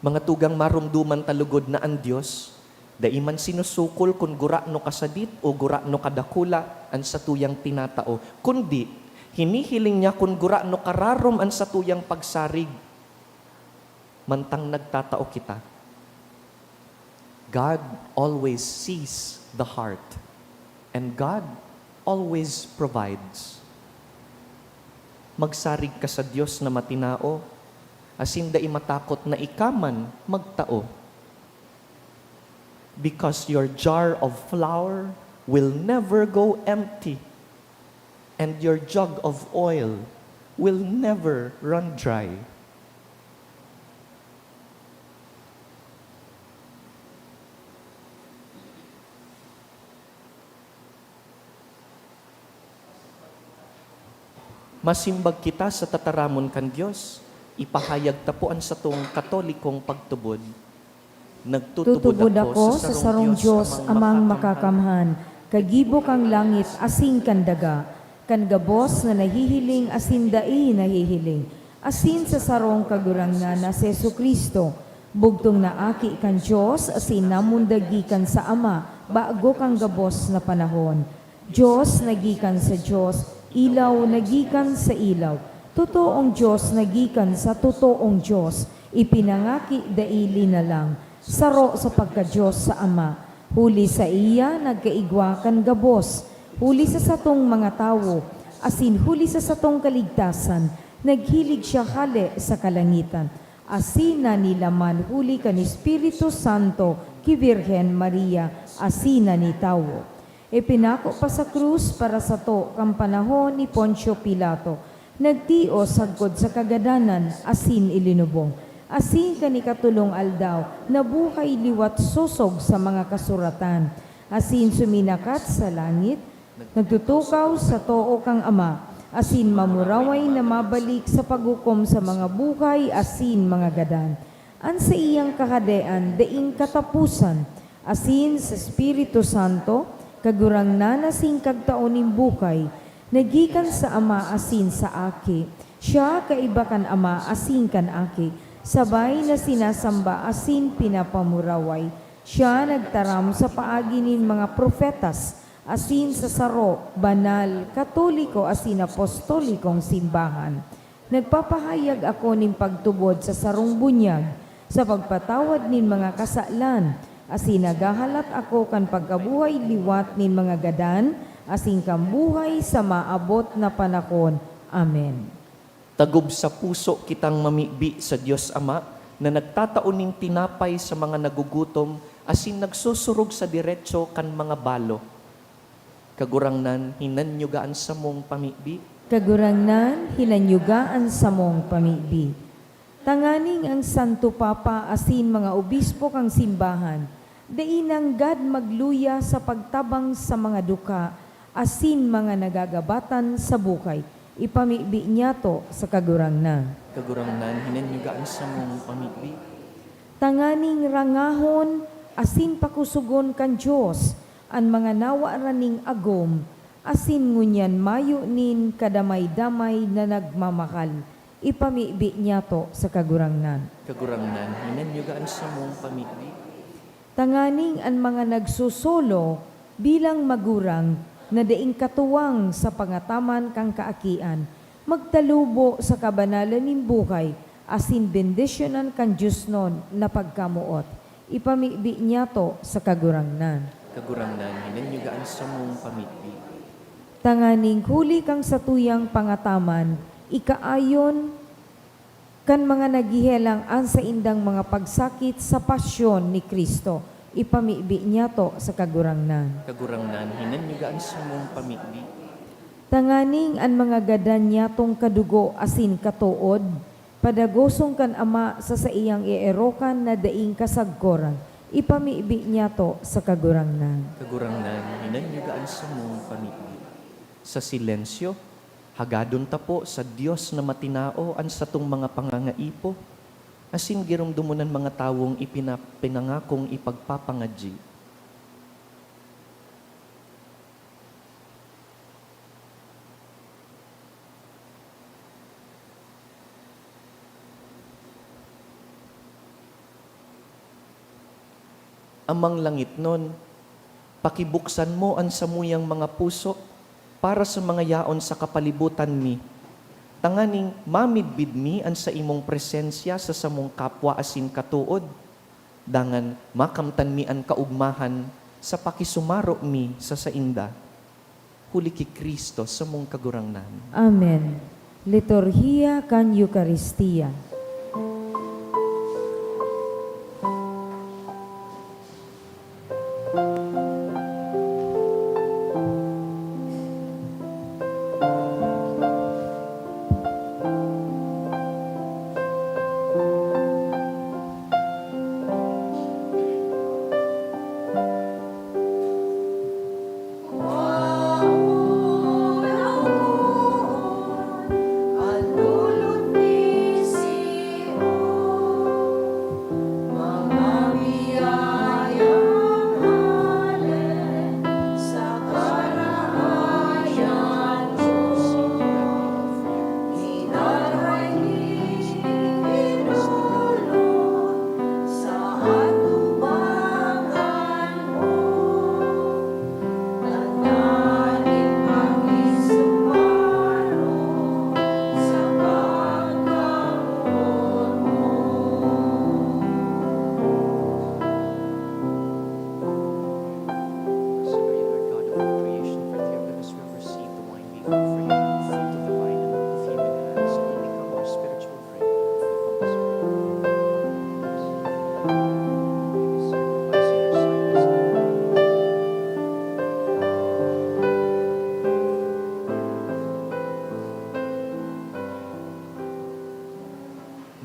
Mga tugang, maromdoman ta lugod na an Dios dai man sinusukol kun gurano kasadit o gurano kadakula an satuyang tinatao, kundi hinihiling niya kun gurano kararom an satuyang pagsarig. Mantang nagtatao kita, God always sees the heart, and God always provides. Magsarig ka sa Dios na matinao, asin dai matakot na ika man magtao. Because your jar of flour will never go empty, and your jug of oil will never run dry. Masimbag kita sa tataramon kan Dios, ipahayag ta po an satong Katolikong pagtubod. Nagtutubod ako sa sarong Dios Amang Makakamhan, kagibo kan langit asin kan daga, kan gabos na nahihiling asin dai nahihiling, asin sa sarong Kagurangnan na si Jesu-Cristo, bugtong na Aki kan Dios asin namundag gikan sa Ama bago kan gabos na panahon. Dios na gikan sa Dios, ilaw na gikan sa ilaw, totoong Dios na gikan sa totoong Dios, ipinangaki dai linalang, saro sa pagka-Dios sa Ama. Huli saiya nagkaigwa kan gabos, huli sa satong mga tawo, asin huli sa satong kaligtasan, naghilig siya hale sa kalangitan, asin nanilaman huli kan Espiritu Santo ki Birhen Maria, asin nanitawo. Ipinako pa sa krus para sato kan panahon ni Poncio Pilato, nagtios sagkod sa kagadanan asin ilinubong, asin kan ikatolong aldaw nabuhay liwat sosog sa mga kasuratan, asin suminakat sa langit, nagtutukaw sa too kan Ama, asin mamuraway na mabalik sa paghukom sa mga buhay asin mga gadan. An saiyang kahadean daing kataposan, asin sa Espiritu Santo, Kagurangnan asin Kagtao nin buhay, na gikan sa Ama asin sa Aki. Siya kaiba kan Ama asin kan Aki, sabay na sinasamba asin pinapamuraway. Siya nagtaram sa paagi nin mga propetas, asin sa saro, banal, katoliko asin apostolikong simbahan. Nagpapahayag ako nin pagtubod sa sarong bunyag, sa pagpatawad nin mga kasalan, asin naghahalat ako kan pagkabuhay liwat nin mga gadan, asin kan buhay sa maabot na panahon. Amen. Tagob sa puso kitang mamibi sa Dios Ama, na nagtatao nin tinapay sa mga nagugutom, asin nagsusurog sa deretso kan mga balo. Kagurangnan, hinanyuga an samong pamibi. Kagurangnan, hinanyuga an samong pamibi. Tanganing ang Santo Papa asin mga obispo kan simbahan, dai nanggad magluya sa pagtabang sa mga duka asin mga nagagabatan sa buhay. Ipamibi niyato sa Kagurangnan. Kagurangnan, hinanyuga an samong pamibi. Tanganing rangahon asin pakosogon kan Dios an mga nawaran nin agom, asin ngunyan mayo nin kadamay-damay na nagmamahal, ipamibi niyato sa Kagurangnan. Kagurangnan, hinanyuga an samong pamibi. Tanganing an mga nagsusolo bilang magurang na daing katuwang sa pangataman kan kaakian, magtalubo sa kabanalan nin buhay asin bendisyonan kan diosnon na pagkamoot. Ipamibi niyato sa Kagurangnan. Kagurangnan, hinanyuga an samong pamibi. Tanganing huli kan satuyang pangataman, ikaayon kan mga naghehelang an saindang mga pagsakit sa pasyon ni Cristo, ipamibi niyato sa Kagurangnan. Kagurangnan, hinanyuga an samong pamibi. Tanganing an mga gadan niyatong kadugo asin katood, padagoson kan Ama sa saiyang eerokan na daing kasagkoran, ipamibi niyato sa Kagurangnan. Kagurangnan, hinanyuga an samong pamibi. Sa silensyo, hagadon ta po sa Dios na matinao an satong mga pangangaipo, asin giromdomon an mga tawong ipina-, pinangakong ipagpapangadyi. Amang langitnon, pakibuksan mo an samuyang mga puso para sa mga yaon sa kapalibutan mi, tanganing mamidbid mi an saimong presensya sa samong kapwa asin katood, dangan makamtan mi an kaogmahan sa pakisumaro mi sa sainda. Huli ki Cristo samong Kagurangnan. Amen. Liturhiya kan Eukaristia.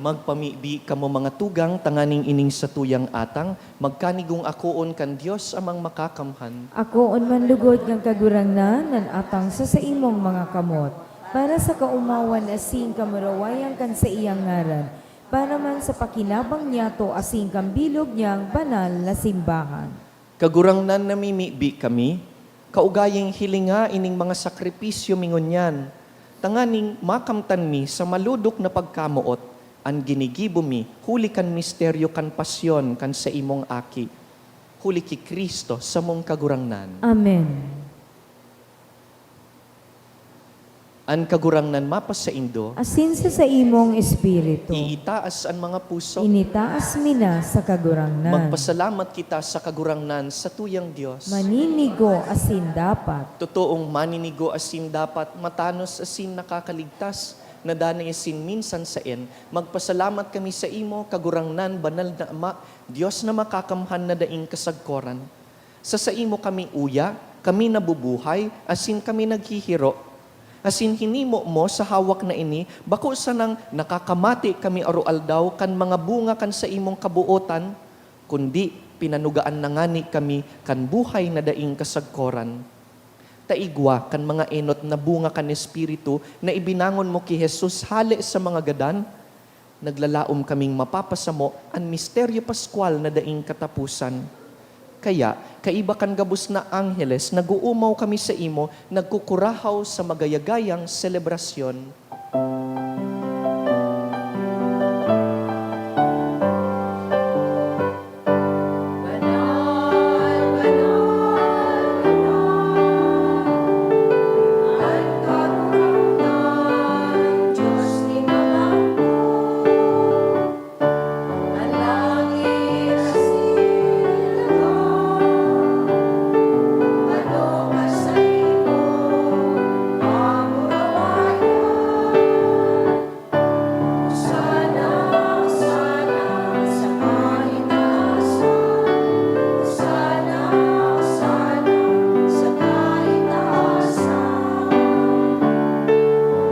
Magpamibi kamo, mga tugang, tanganing ining satuyang atang magkanigong akoon kan Dios Amang Makakamhan. Akoon man lugod kan Kagurangnan an atang sa saimong mga kamot, para sa kaomawan asin kamurawayan kan saiyang ngaran, para man sa pakinabang niyato asin kan bilog niyang banal na simbahan. Kagurangnan, namimibi kami, kaugayang hilinga ining mga sakripisyo mi ngunyan, tanganing makamtan mi sa malodok na pagkamoot an ginigibo mi huli kan misteryo kan pasyon kan saimong Aki, huli ki Cristo, samong Kagurangnan. Amen. An Kagurangnan mapasaindo. Asin sa saimong espiritu. Iitaas an mga puso. Initaas mi na sa Kagurangnan. Magpasalamat kita sa Kagurangnan, satuyang Dios. Maninigo asin dapat. Totoong maninigo asin dapat, matanos asin nakakaligtas, na danay asin minsan saen. Magpasalamat kami saimo, Kagurangnan, banal na Ama, Dios na makakamhan na daing kasagkoran. Sa saimo kami uya, kami nabubuhay, asin kami naghihiro. Asin hinimo mo sa hawak na ini, bako sanang nakakamati kami aroaldaw kan mga bunga kan saimong kabootan, kundi pinanugaan na ngani kami kan buhay na daing kasagkoran. Ta igwa kan mga enot na bunga kan Espiritu na ibinangon mo ki Jesus hale sa mga gadan, naglalaom kaming mapapasamo an misteryo paskwal na daing kataposan. Kaya, kaiba kan gabos na angheles, nag-oomaw kami saimo, nagkukurahaw sa magayagayang selebrasyon. Banal, banal, banal, an Kagurangnan, Dios nin mga hukbo. An langit asin daga, ano pa saimo pagurawayan? Hosana, Hosana sa kaitaasan. Hosana, Hosana sa kaitaasan.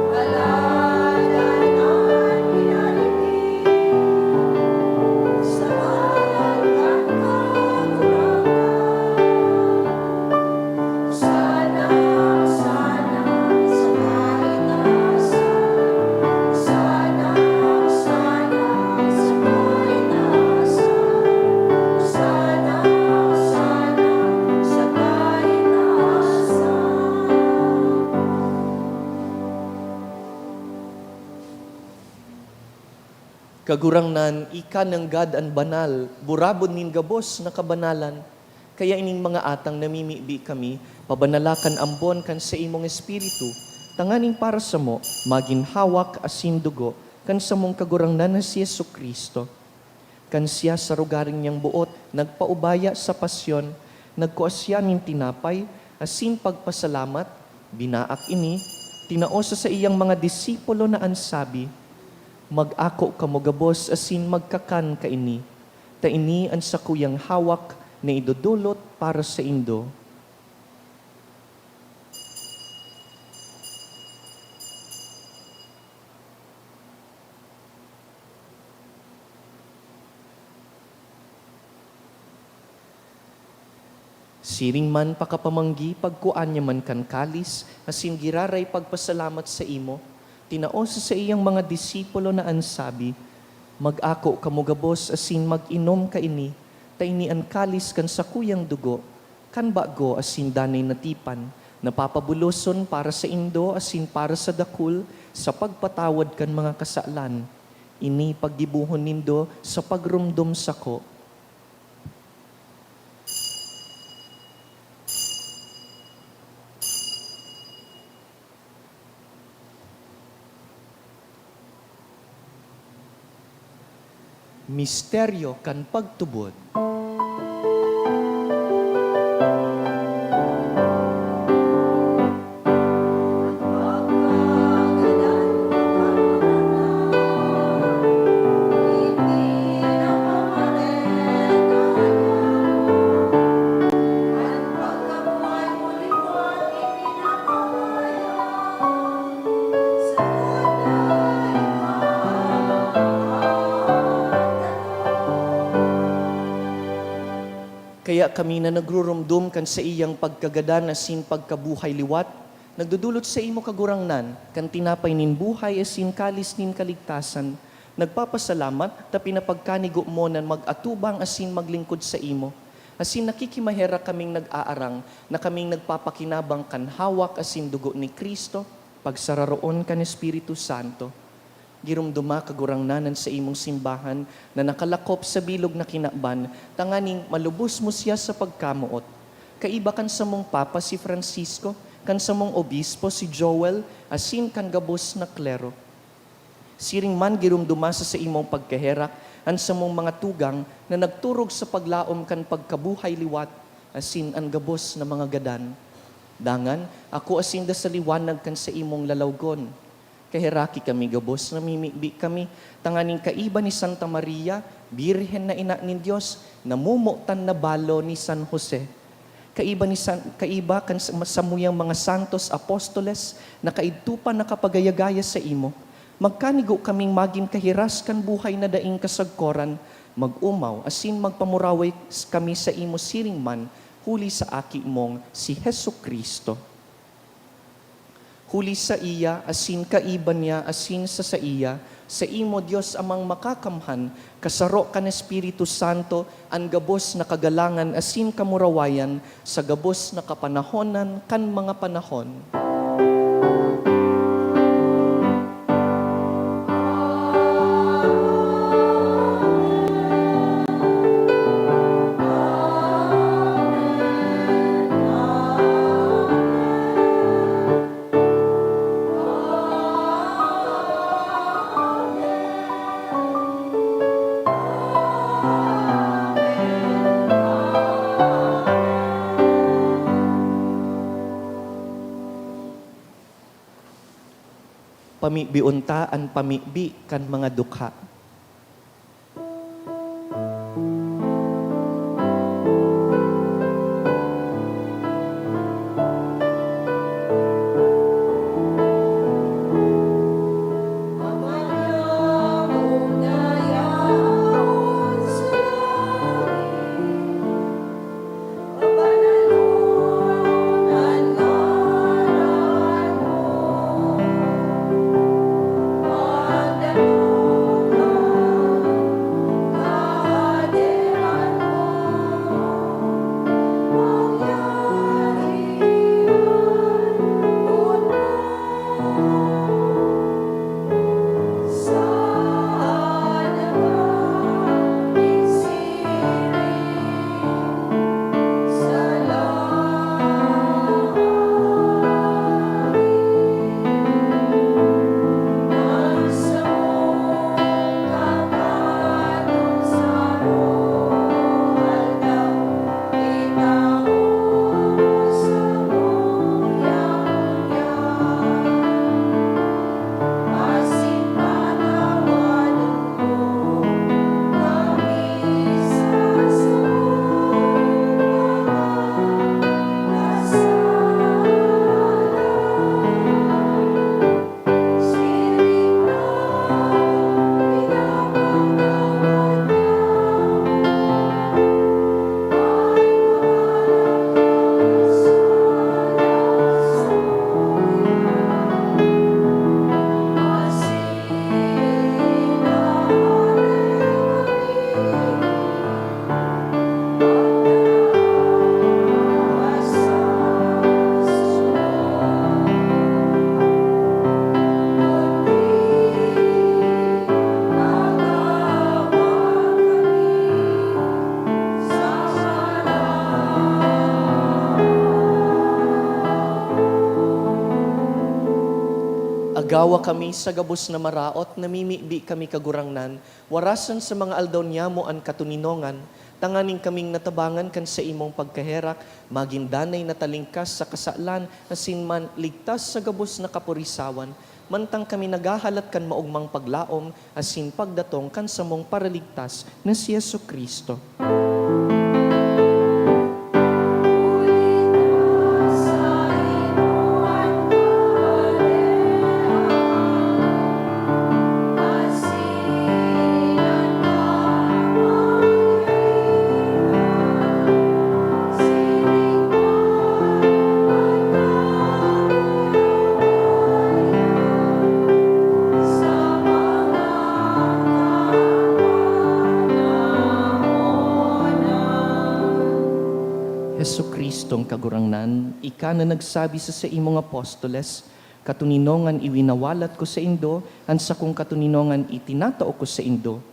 Paladan an minaribing sa ngaran kan Kagurangnan. Hosana, Hosana sa kaitaasan. Hosana, Hosana sa kaitaasan. Hosana, Hosana sa kaitaasan. Kagurangnan, ika nanggad an banal, burabod nin gabos na kabanalan. Kaya ining mga atang namimibi kami, pabanala kan ambon kan saimong Espiritu, tanganing para samo magin hawak asin dugo kan samong Kagurangnan na si Jesu-Cristo. Kan siya sa rogaring niyang boot nagpaubaya sa pasyon, nagkua siya nin tinapay, asin pagpasalamat, binaak ini, tinao sa saiyang mga disipulo na an sabi, "Mag-ako kamo gabos asin magkakan kaini, ta ini an sakuyang hawak na idodolot para saindo." Siring man pakapamanggi, pagkua niya man kan kalis, asin giraray pagpasalamat saimo, tinao sa saiyang mga disipulo na an sabi, "Mag-ako kamo gabos asin mag-inom kaini, ta ini an kalis kan sakuyang dugo, kan bago asin danay na tipan, na papabuloson para saindo asin para sa dakul sa pagpatawad kan mga kasalan. Ini paggibohon nindo sa pagromdom sako." Misteryo kan pagtubod. Kami na nagrurumdom kan saiyang pagkagadan asin pagkabuhay liwat, nagdodolot saimo, Kagurangnan, kan tinapay nin buhay asin kalis nin kaligtasan. Nagpapasalamat ta pinapagkanigo mo na mag-atubang asin maglingkod saimo. Asin nakikimaherak kaming nag-aarang na kaming nagpapakinabang kan hawak asin dugo ni Cristo, pagsararoon kan Espiritu Santo. Giromdoma, Kagurangnan, an saimong simbahan na nakalakop sa bilog na kinaban, tanganing malubos mo siya sa pagkamoot. Kaiba kan samong Papa si Francisco, kan samong Obispo si Joel, asin kan gabos na klero. Siring man giromdoma sa saimong pagkaherak an samong mga tugang na nagturog sa paglaom kan pagkabuhay liwat, asin an gabos na mga gadan. Dangan, akoa sinda sa liwanag kan saimong lalawgon. Kaheraki kami gabos, namimibi kami, tanganing kaiba ni Santa Maria, Birhen na ina nin Dios, namomotan na balo ni San Jose. Kaiba ni San, kaiba kan sa, samuyang mga santos apostoles na kaidto pa nakapagaya-gaya saimo. Magkanigo kaming magin kahiras kan buhay na daing kasagkoran, mag-omaw asin magpamuraway kami saimo siring man, huli sa Aki mong si Jesu-Cristo. Huli saiya, asin kaiba niya, asin sa saiya, saimo, Dios Amang Makakamhan, kasaro kan Espiritu Santo, an gabos na kagalangan asin kamurawayan, sa gabos na kapanahonan kan mga panahon. Pamibion ta an pamibi kan mga dukha. Agawa kami sa gabos na maraot, namimibi kami, Kagurangnan, warasan sa mga aldaw niyamo an katoninongan, tanganing kaming natabangan kan saimong pagkaherak, magin danay na talingkas sa kasalan, asin man ligtas sa gabos na kapurisawan, mantang kami naghahalat kan maogmang paglaom asin pagdatong kan samong Paraligtas na si Jesu-Cristo. Kristong Kagurangnan, ika na nagsabi sa saimong apostoles, "Katoninongan iwinawalat ko saindo, an sakong katoninongan itinatao ko saindo."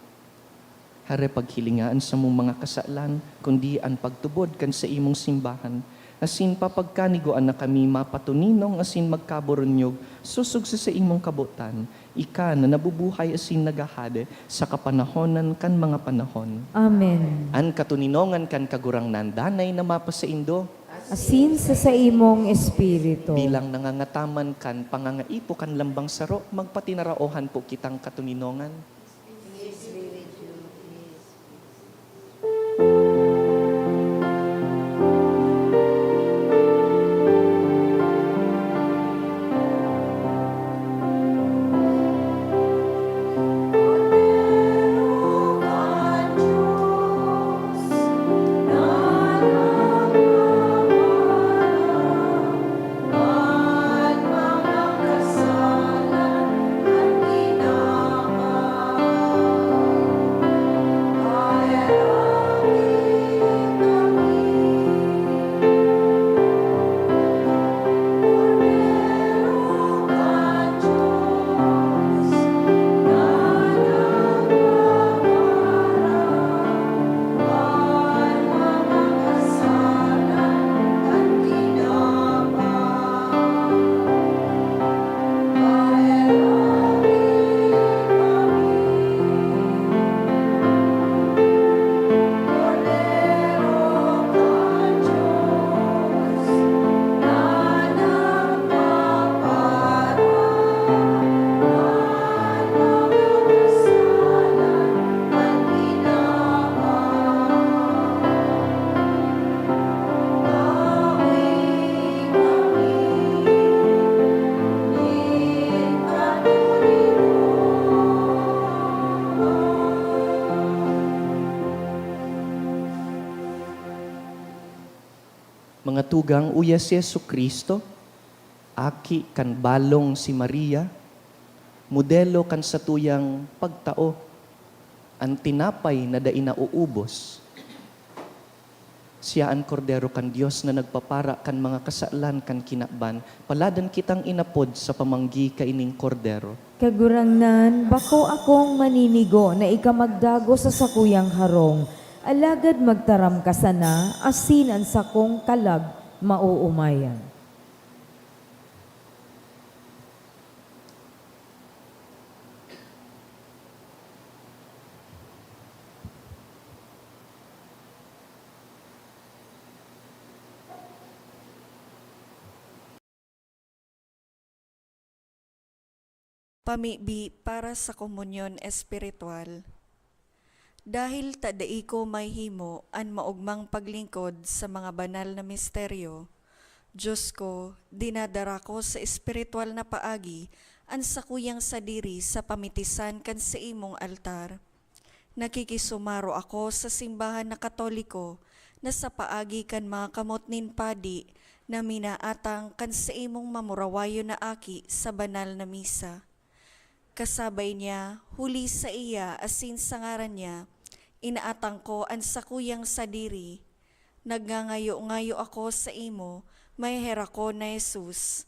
Hare paghilinga an samong mga kasalan, kundi an pagtubod kan saimong simbahan, asin papagkanigoan na kami mapatoninong asin magkaburunyog sosog sa saimong kabotan, ika na nabubuhay asin naghahade sa kapanahonan kan mga panahon. Amen. An katoninongan kan Kagurangnan danay na mapasaindo. Asin sa saimong espiritu. Bilang nangangataman kan pangangaipo kan lambang saro, magpatinaraohan po kitang katoninongan. Mga tugang, uya si Jesu-Cristo, aki kan balong si Maria, modelo kan satuyang pagtao, an tinapay na dai nauubos. Siya an Kordero kan Dios na nagpapara kan mga kasalan kan kinaban. Paladan kitang inapod sa pamanggi kaining Kordero. Kagurangnan, bako akong maninigo na ika magdagos sa sakuyang harong, alagad magtaram ka sana, asin an sakong kalag maoomayan. Pamibi para sa komunyon espiritual. Dahil ta dai ko mahihimo an maogmang paglingkod sa mga banal na misteryo, Dios ko, dinadara ko sa espiritual na paagi an sakuyang sadiri sa pamitisan kan saimong altar. Nakikisumaro ako sa simbahan na Katoliko na sa paagi kan mga kamot nin padi na minaatang kan saimong mamurawayon na aki sa banal na misa. Kasabay niya, huli sa iya asin sa ngaran niya, inaatang ko an sakuyang sadiri. Nagngangayo-ngayo ako saimo, maheherakon na Jesus.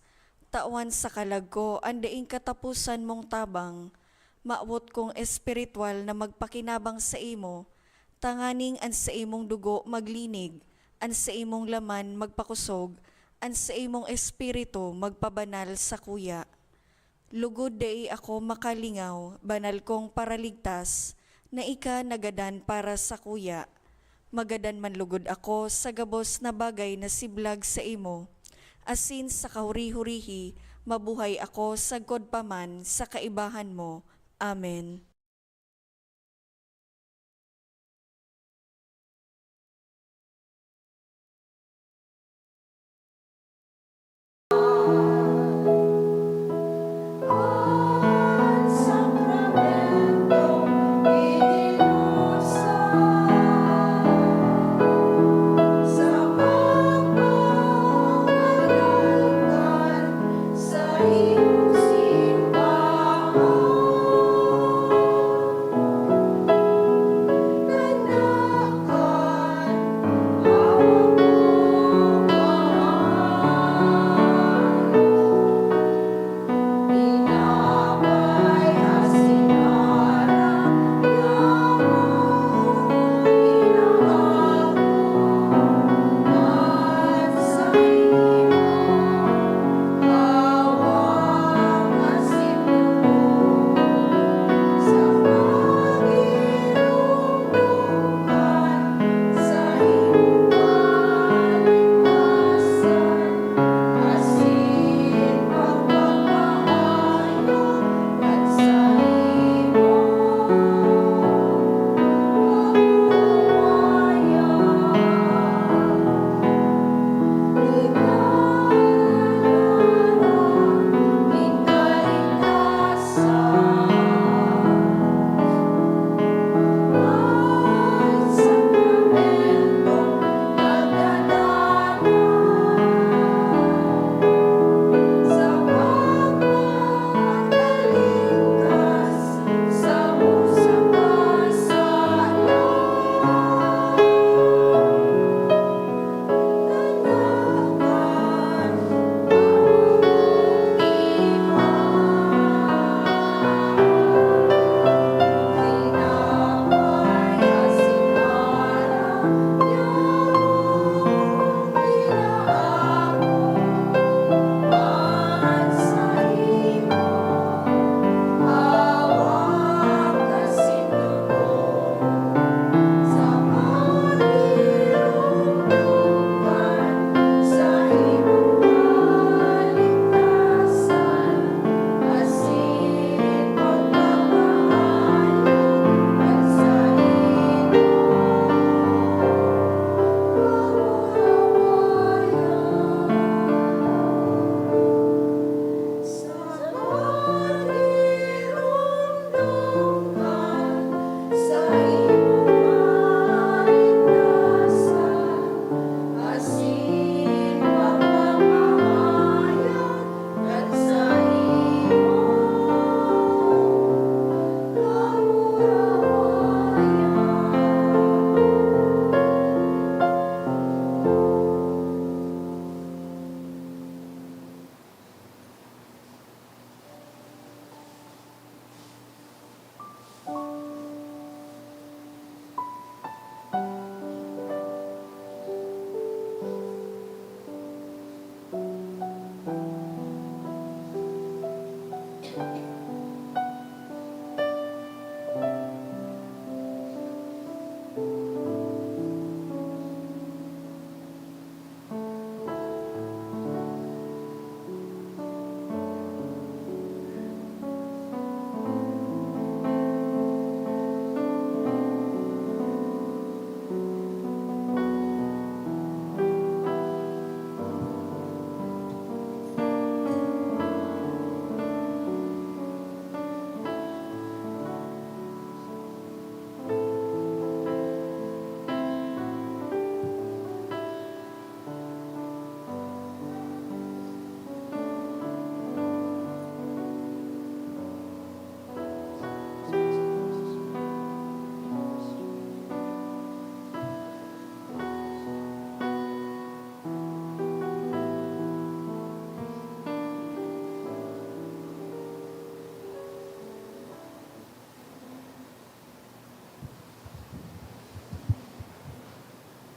Tawan sa kalag ko an daing kataposan mong tabang. Mawot kong espiritual na magpakinabang saimo, tanganing an saimong dugo maglinig, an saimong laman magpakosog, an saimong espiritu magpabanal sakuya. Lugod dai ako makalingaw, banal kong Paraligtas, na ika nagadan para sakuya. Magadan man lugod ako sa gabos na bagay na siblag saimo, asin sa kahuri-hurihi, mabuhay ako sagkod pa man sa kaibahan mo. Amen.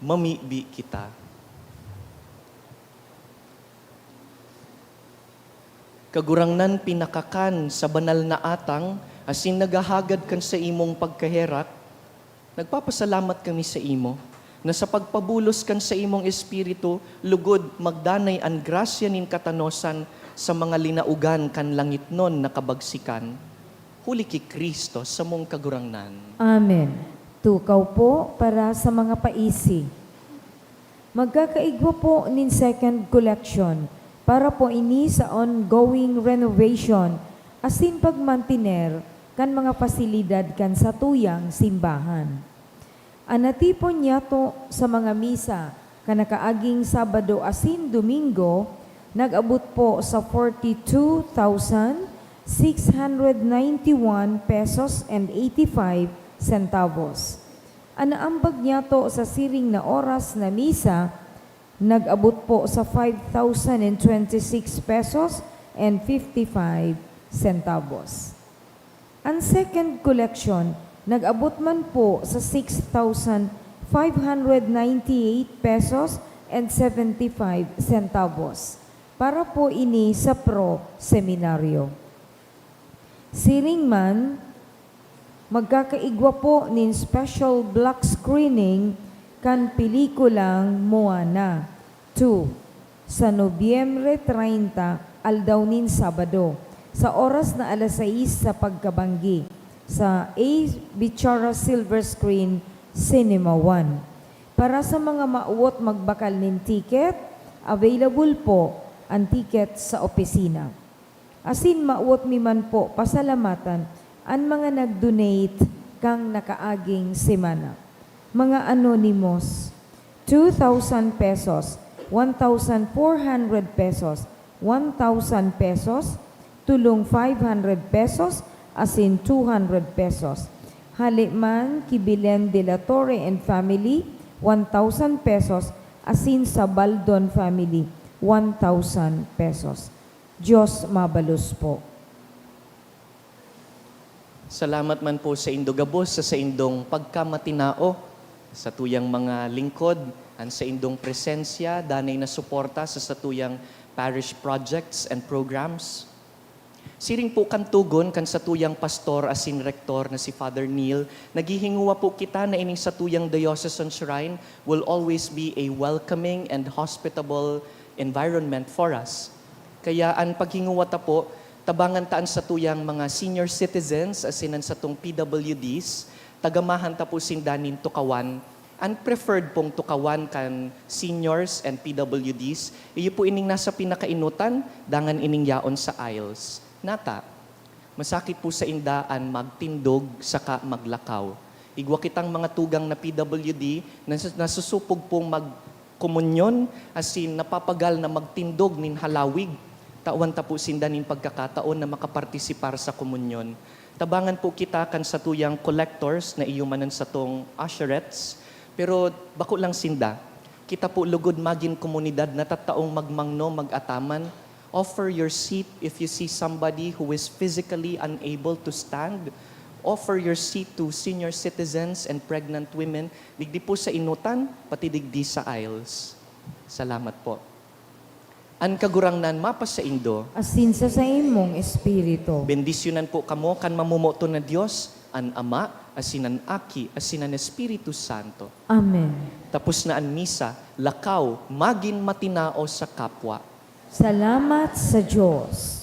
Mamibi kita. Kagurangnan, pinakakan sa banal na atang asin naghahagad kan saimong pagkaherak, nagpapasalamat kami sa imo na sa pagpabulos kan saimong Espiritu, lugod magdanay an grasya nin katanosan sa mga linaogan kan langitnon na kabagsikan, huli ki Cristo samong Kagurangnan. Amen. Tukaw po para sa mga paisi. Magkakaigwa po nin second collection para po ini sa ongoing renovation asin pagmantiner kan mga pasilidad kan satuyang simbahan. An natipon niyato sa mga misa kan nakaaging Sabado asin Domingo nag-abot po sa forty two thousand six hundred ninety one pesos and eighty five centavos. An naambag niyato sa siring na oras na misa nag-abot po sa five thousand and twenty six pesos and fifty five centavos. An second collection nag-abot man po sa six thousand five hundred ninety eight pesos and seventy five centavos. Para po ini sa Pro Seminario. Siring man, magkakaigwa po nin special block screening kan pelikulang Moana two sa Nobyembre treinta, aldaw nin Sabado, sa oras na alas sais sa pagkabanggi, sa A Bichara Silver Screen Cinema One. Para sa mga mawot magbakal nin ticket, available po an ticket sa opisina. Asin mawot mi man po pasalamatan an mga nag-donate kan nakaaging semana. Mga anonymous, two thousand pesos, one thousand four hundred pesos, one thousand pesos, tulong five hundred pesos, asin two hundred pesos. Hale man ki Belen de la Torre and family, one thousand pesos, asin sa Baldon family, one thousand pesos. Diyos mabalos po. Salamat man po saindo gabos sa saindong pagkamatinao, satuyang mga lingkod, an saindong presensya, danay na suporta sa satuyang parish projects and programs. Siring po kan tugon kan satuyang pastor asin rektor na si Father Neil, naghihingowa po kita na ining satuyang diocesan shrine will always be a welcoming and hospitable environment for us. Kaya an paghingowa ta po, tabangan ta an satuyang mga senior citizens asin an satong P W Ds, tagamahan ta po sinda nin tukawan. An preferred pong tukawan kan seniors and P W Ds, iyo po ining nasa pinakaenotan, dangan ining yaon sa aisles. Nata, masakit po sainda an magtindog saka maglakaw. Igwa kitang mga tugang na P W D na nas-, nasusupog pong magkomunyon, asin napapagal na magtindog nin halawig. Tawan ta po sinda nin pagkakataon na makapartisipar sa komunyon. Tabangan po kita kan satuyang collectors na iyo man an satong usherettes, pero bako lang sinda. Kita po lugod magin komunidad na tataong magmangno, mag-ataman. Offer your seat if you see somebody who is physically unable to stand. Offer your seat to senior citizens and pregnant women, digdi po sa enotan, pati digdi sa aisles. Salamat po. An Kagurangnan mapasaindo. Asin sa saimong espiritu. Bendisyonan po kamo kan mamomoton na Dios, an Ama, asin an Aki, asin an Espiritu Santo. Amen. Tapos na an misa, lakaw, magin matinao sa kapwa. Salamat sa Diyos.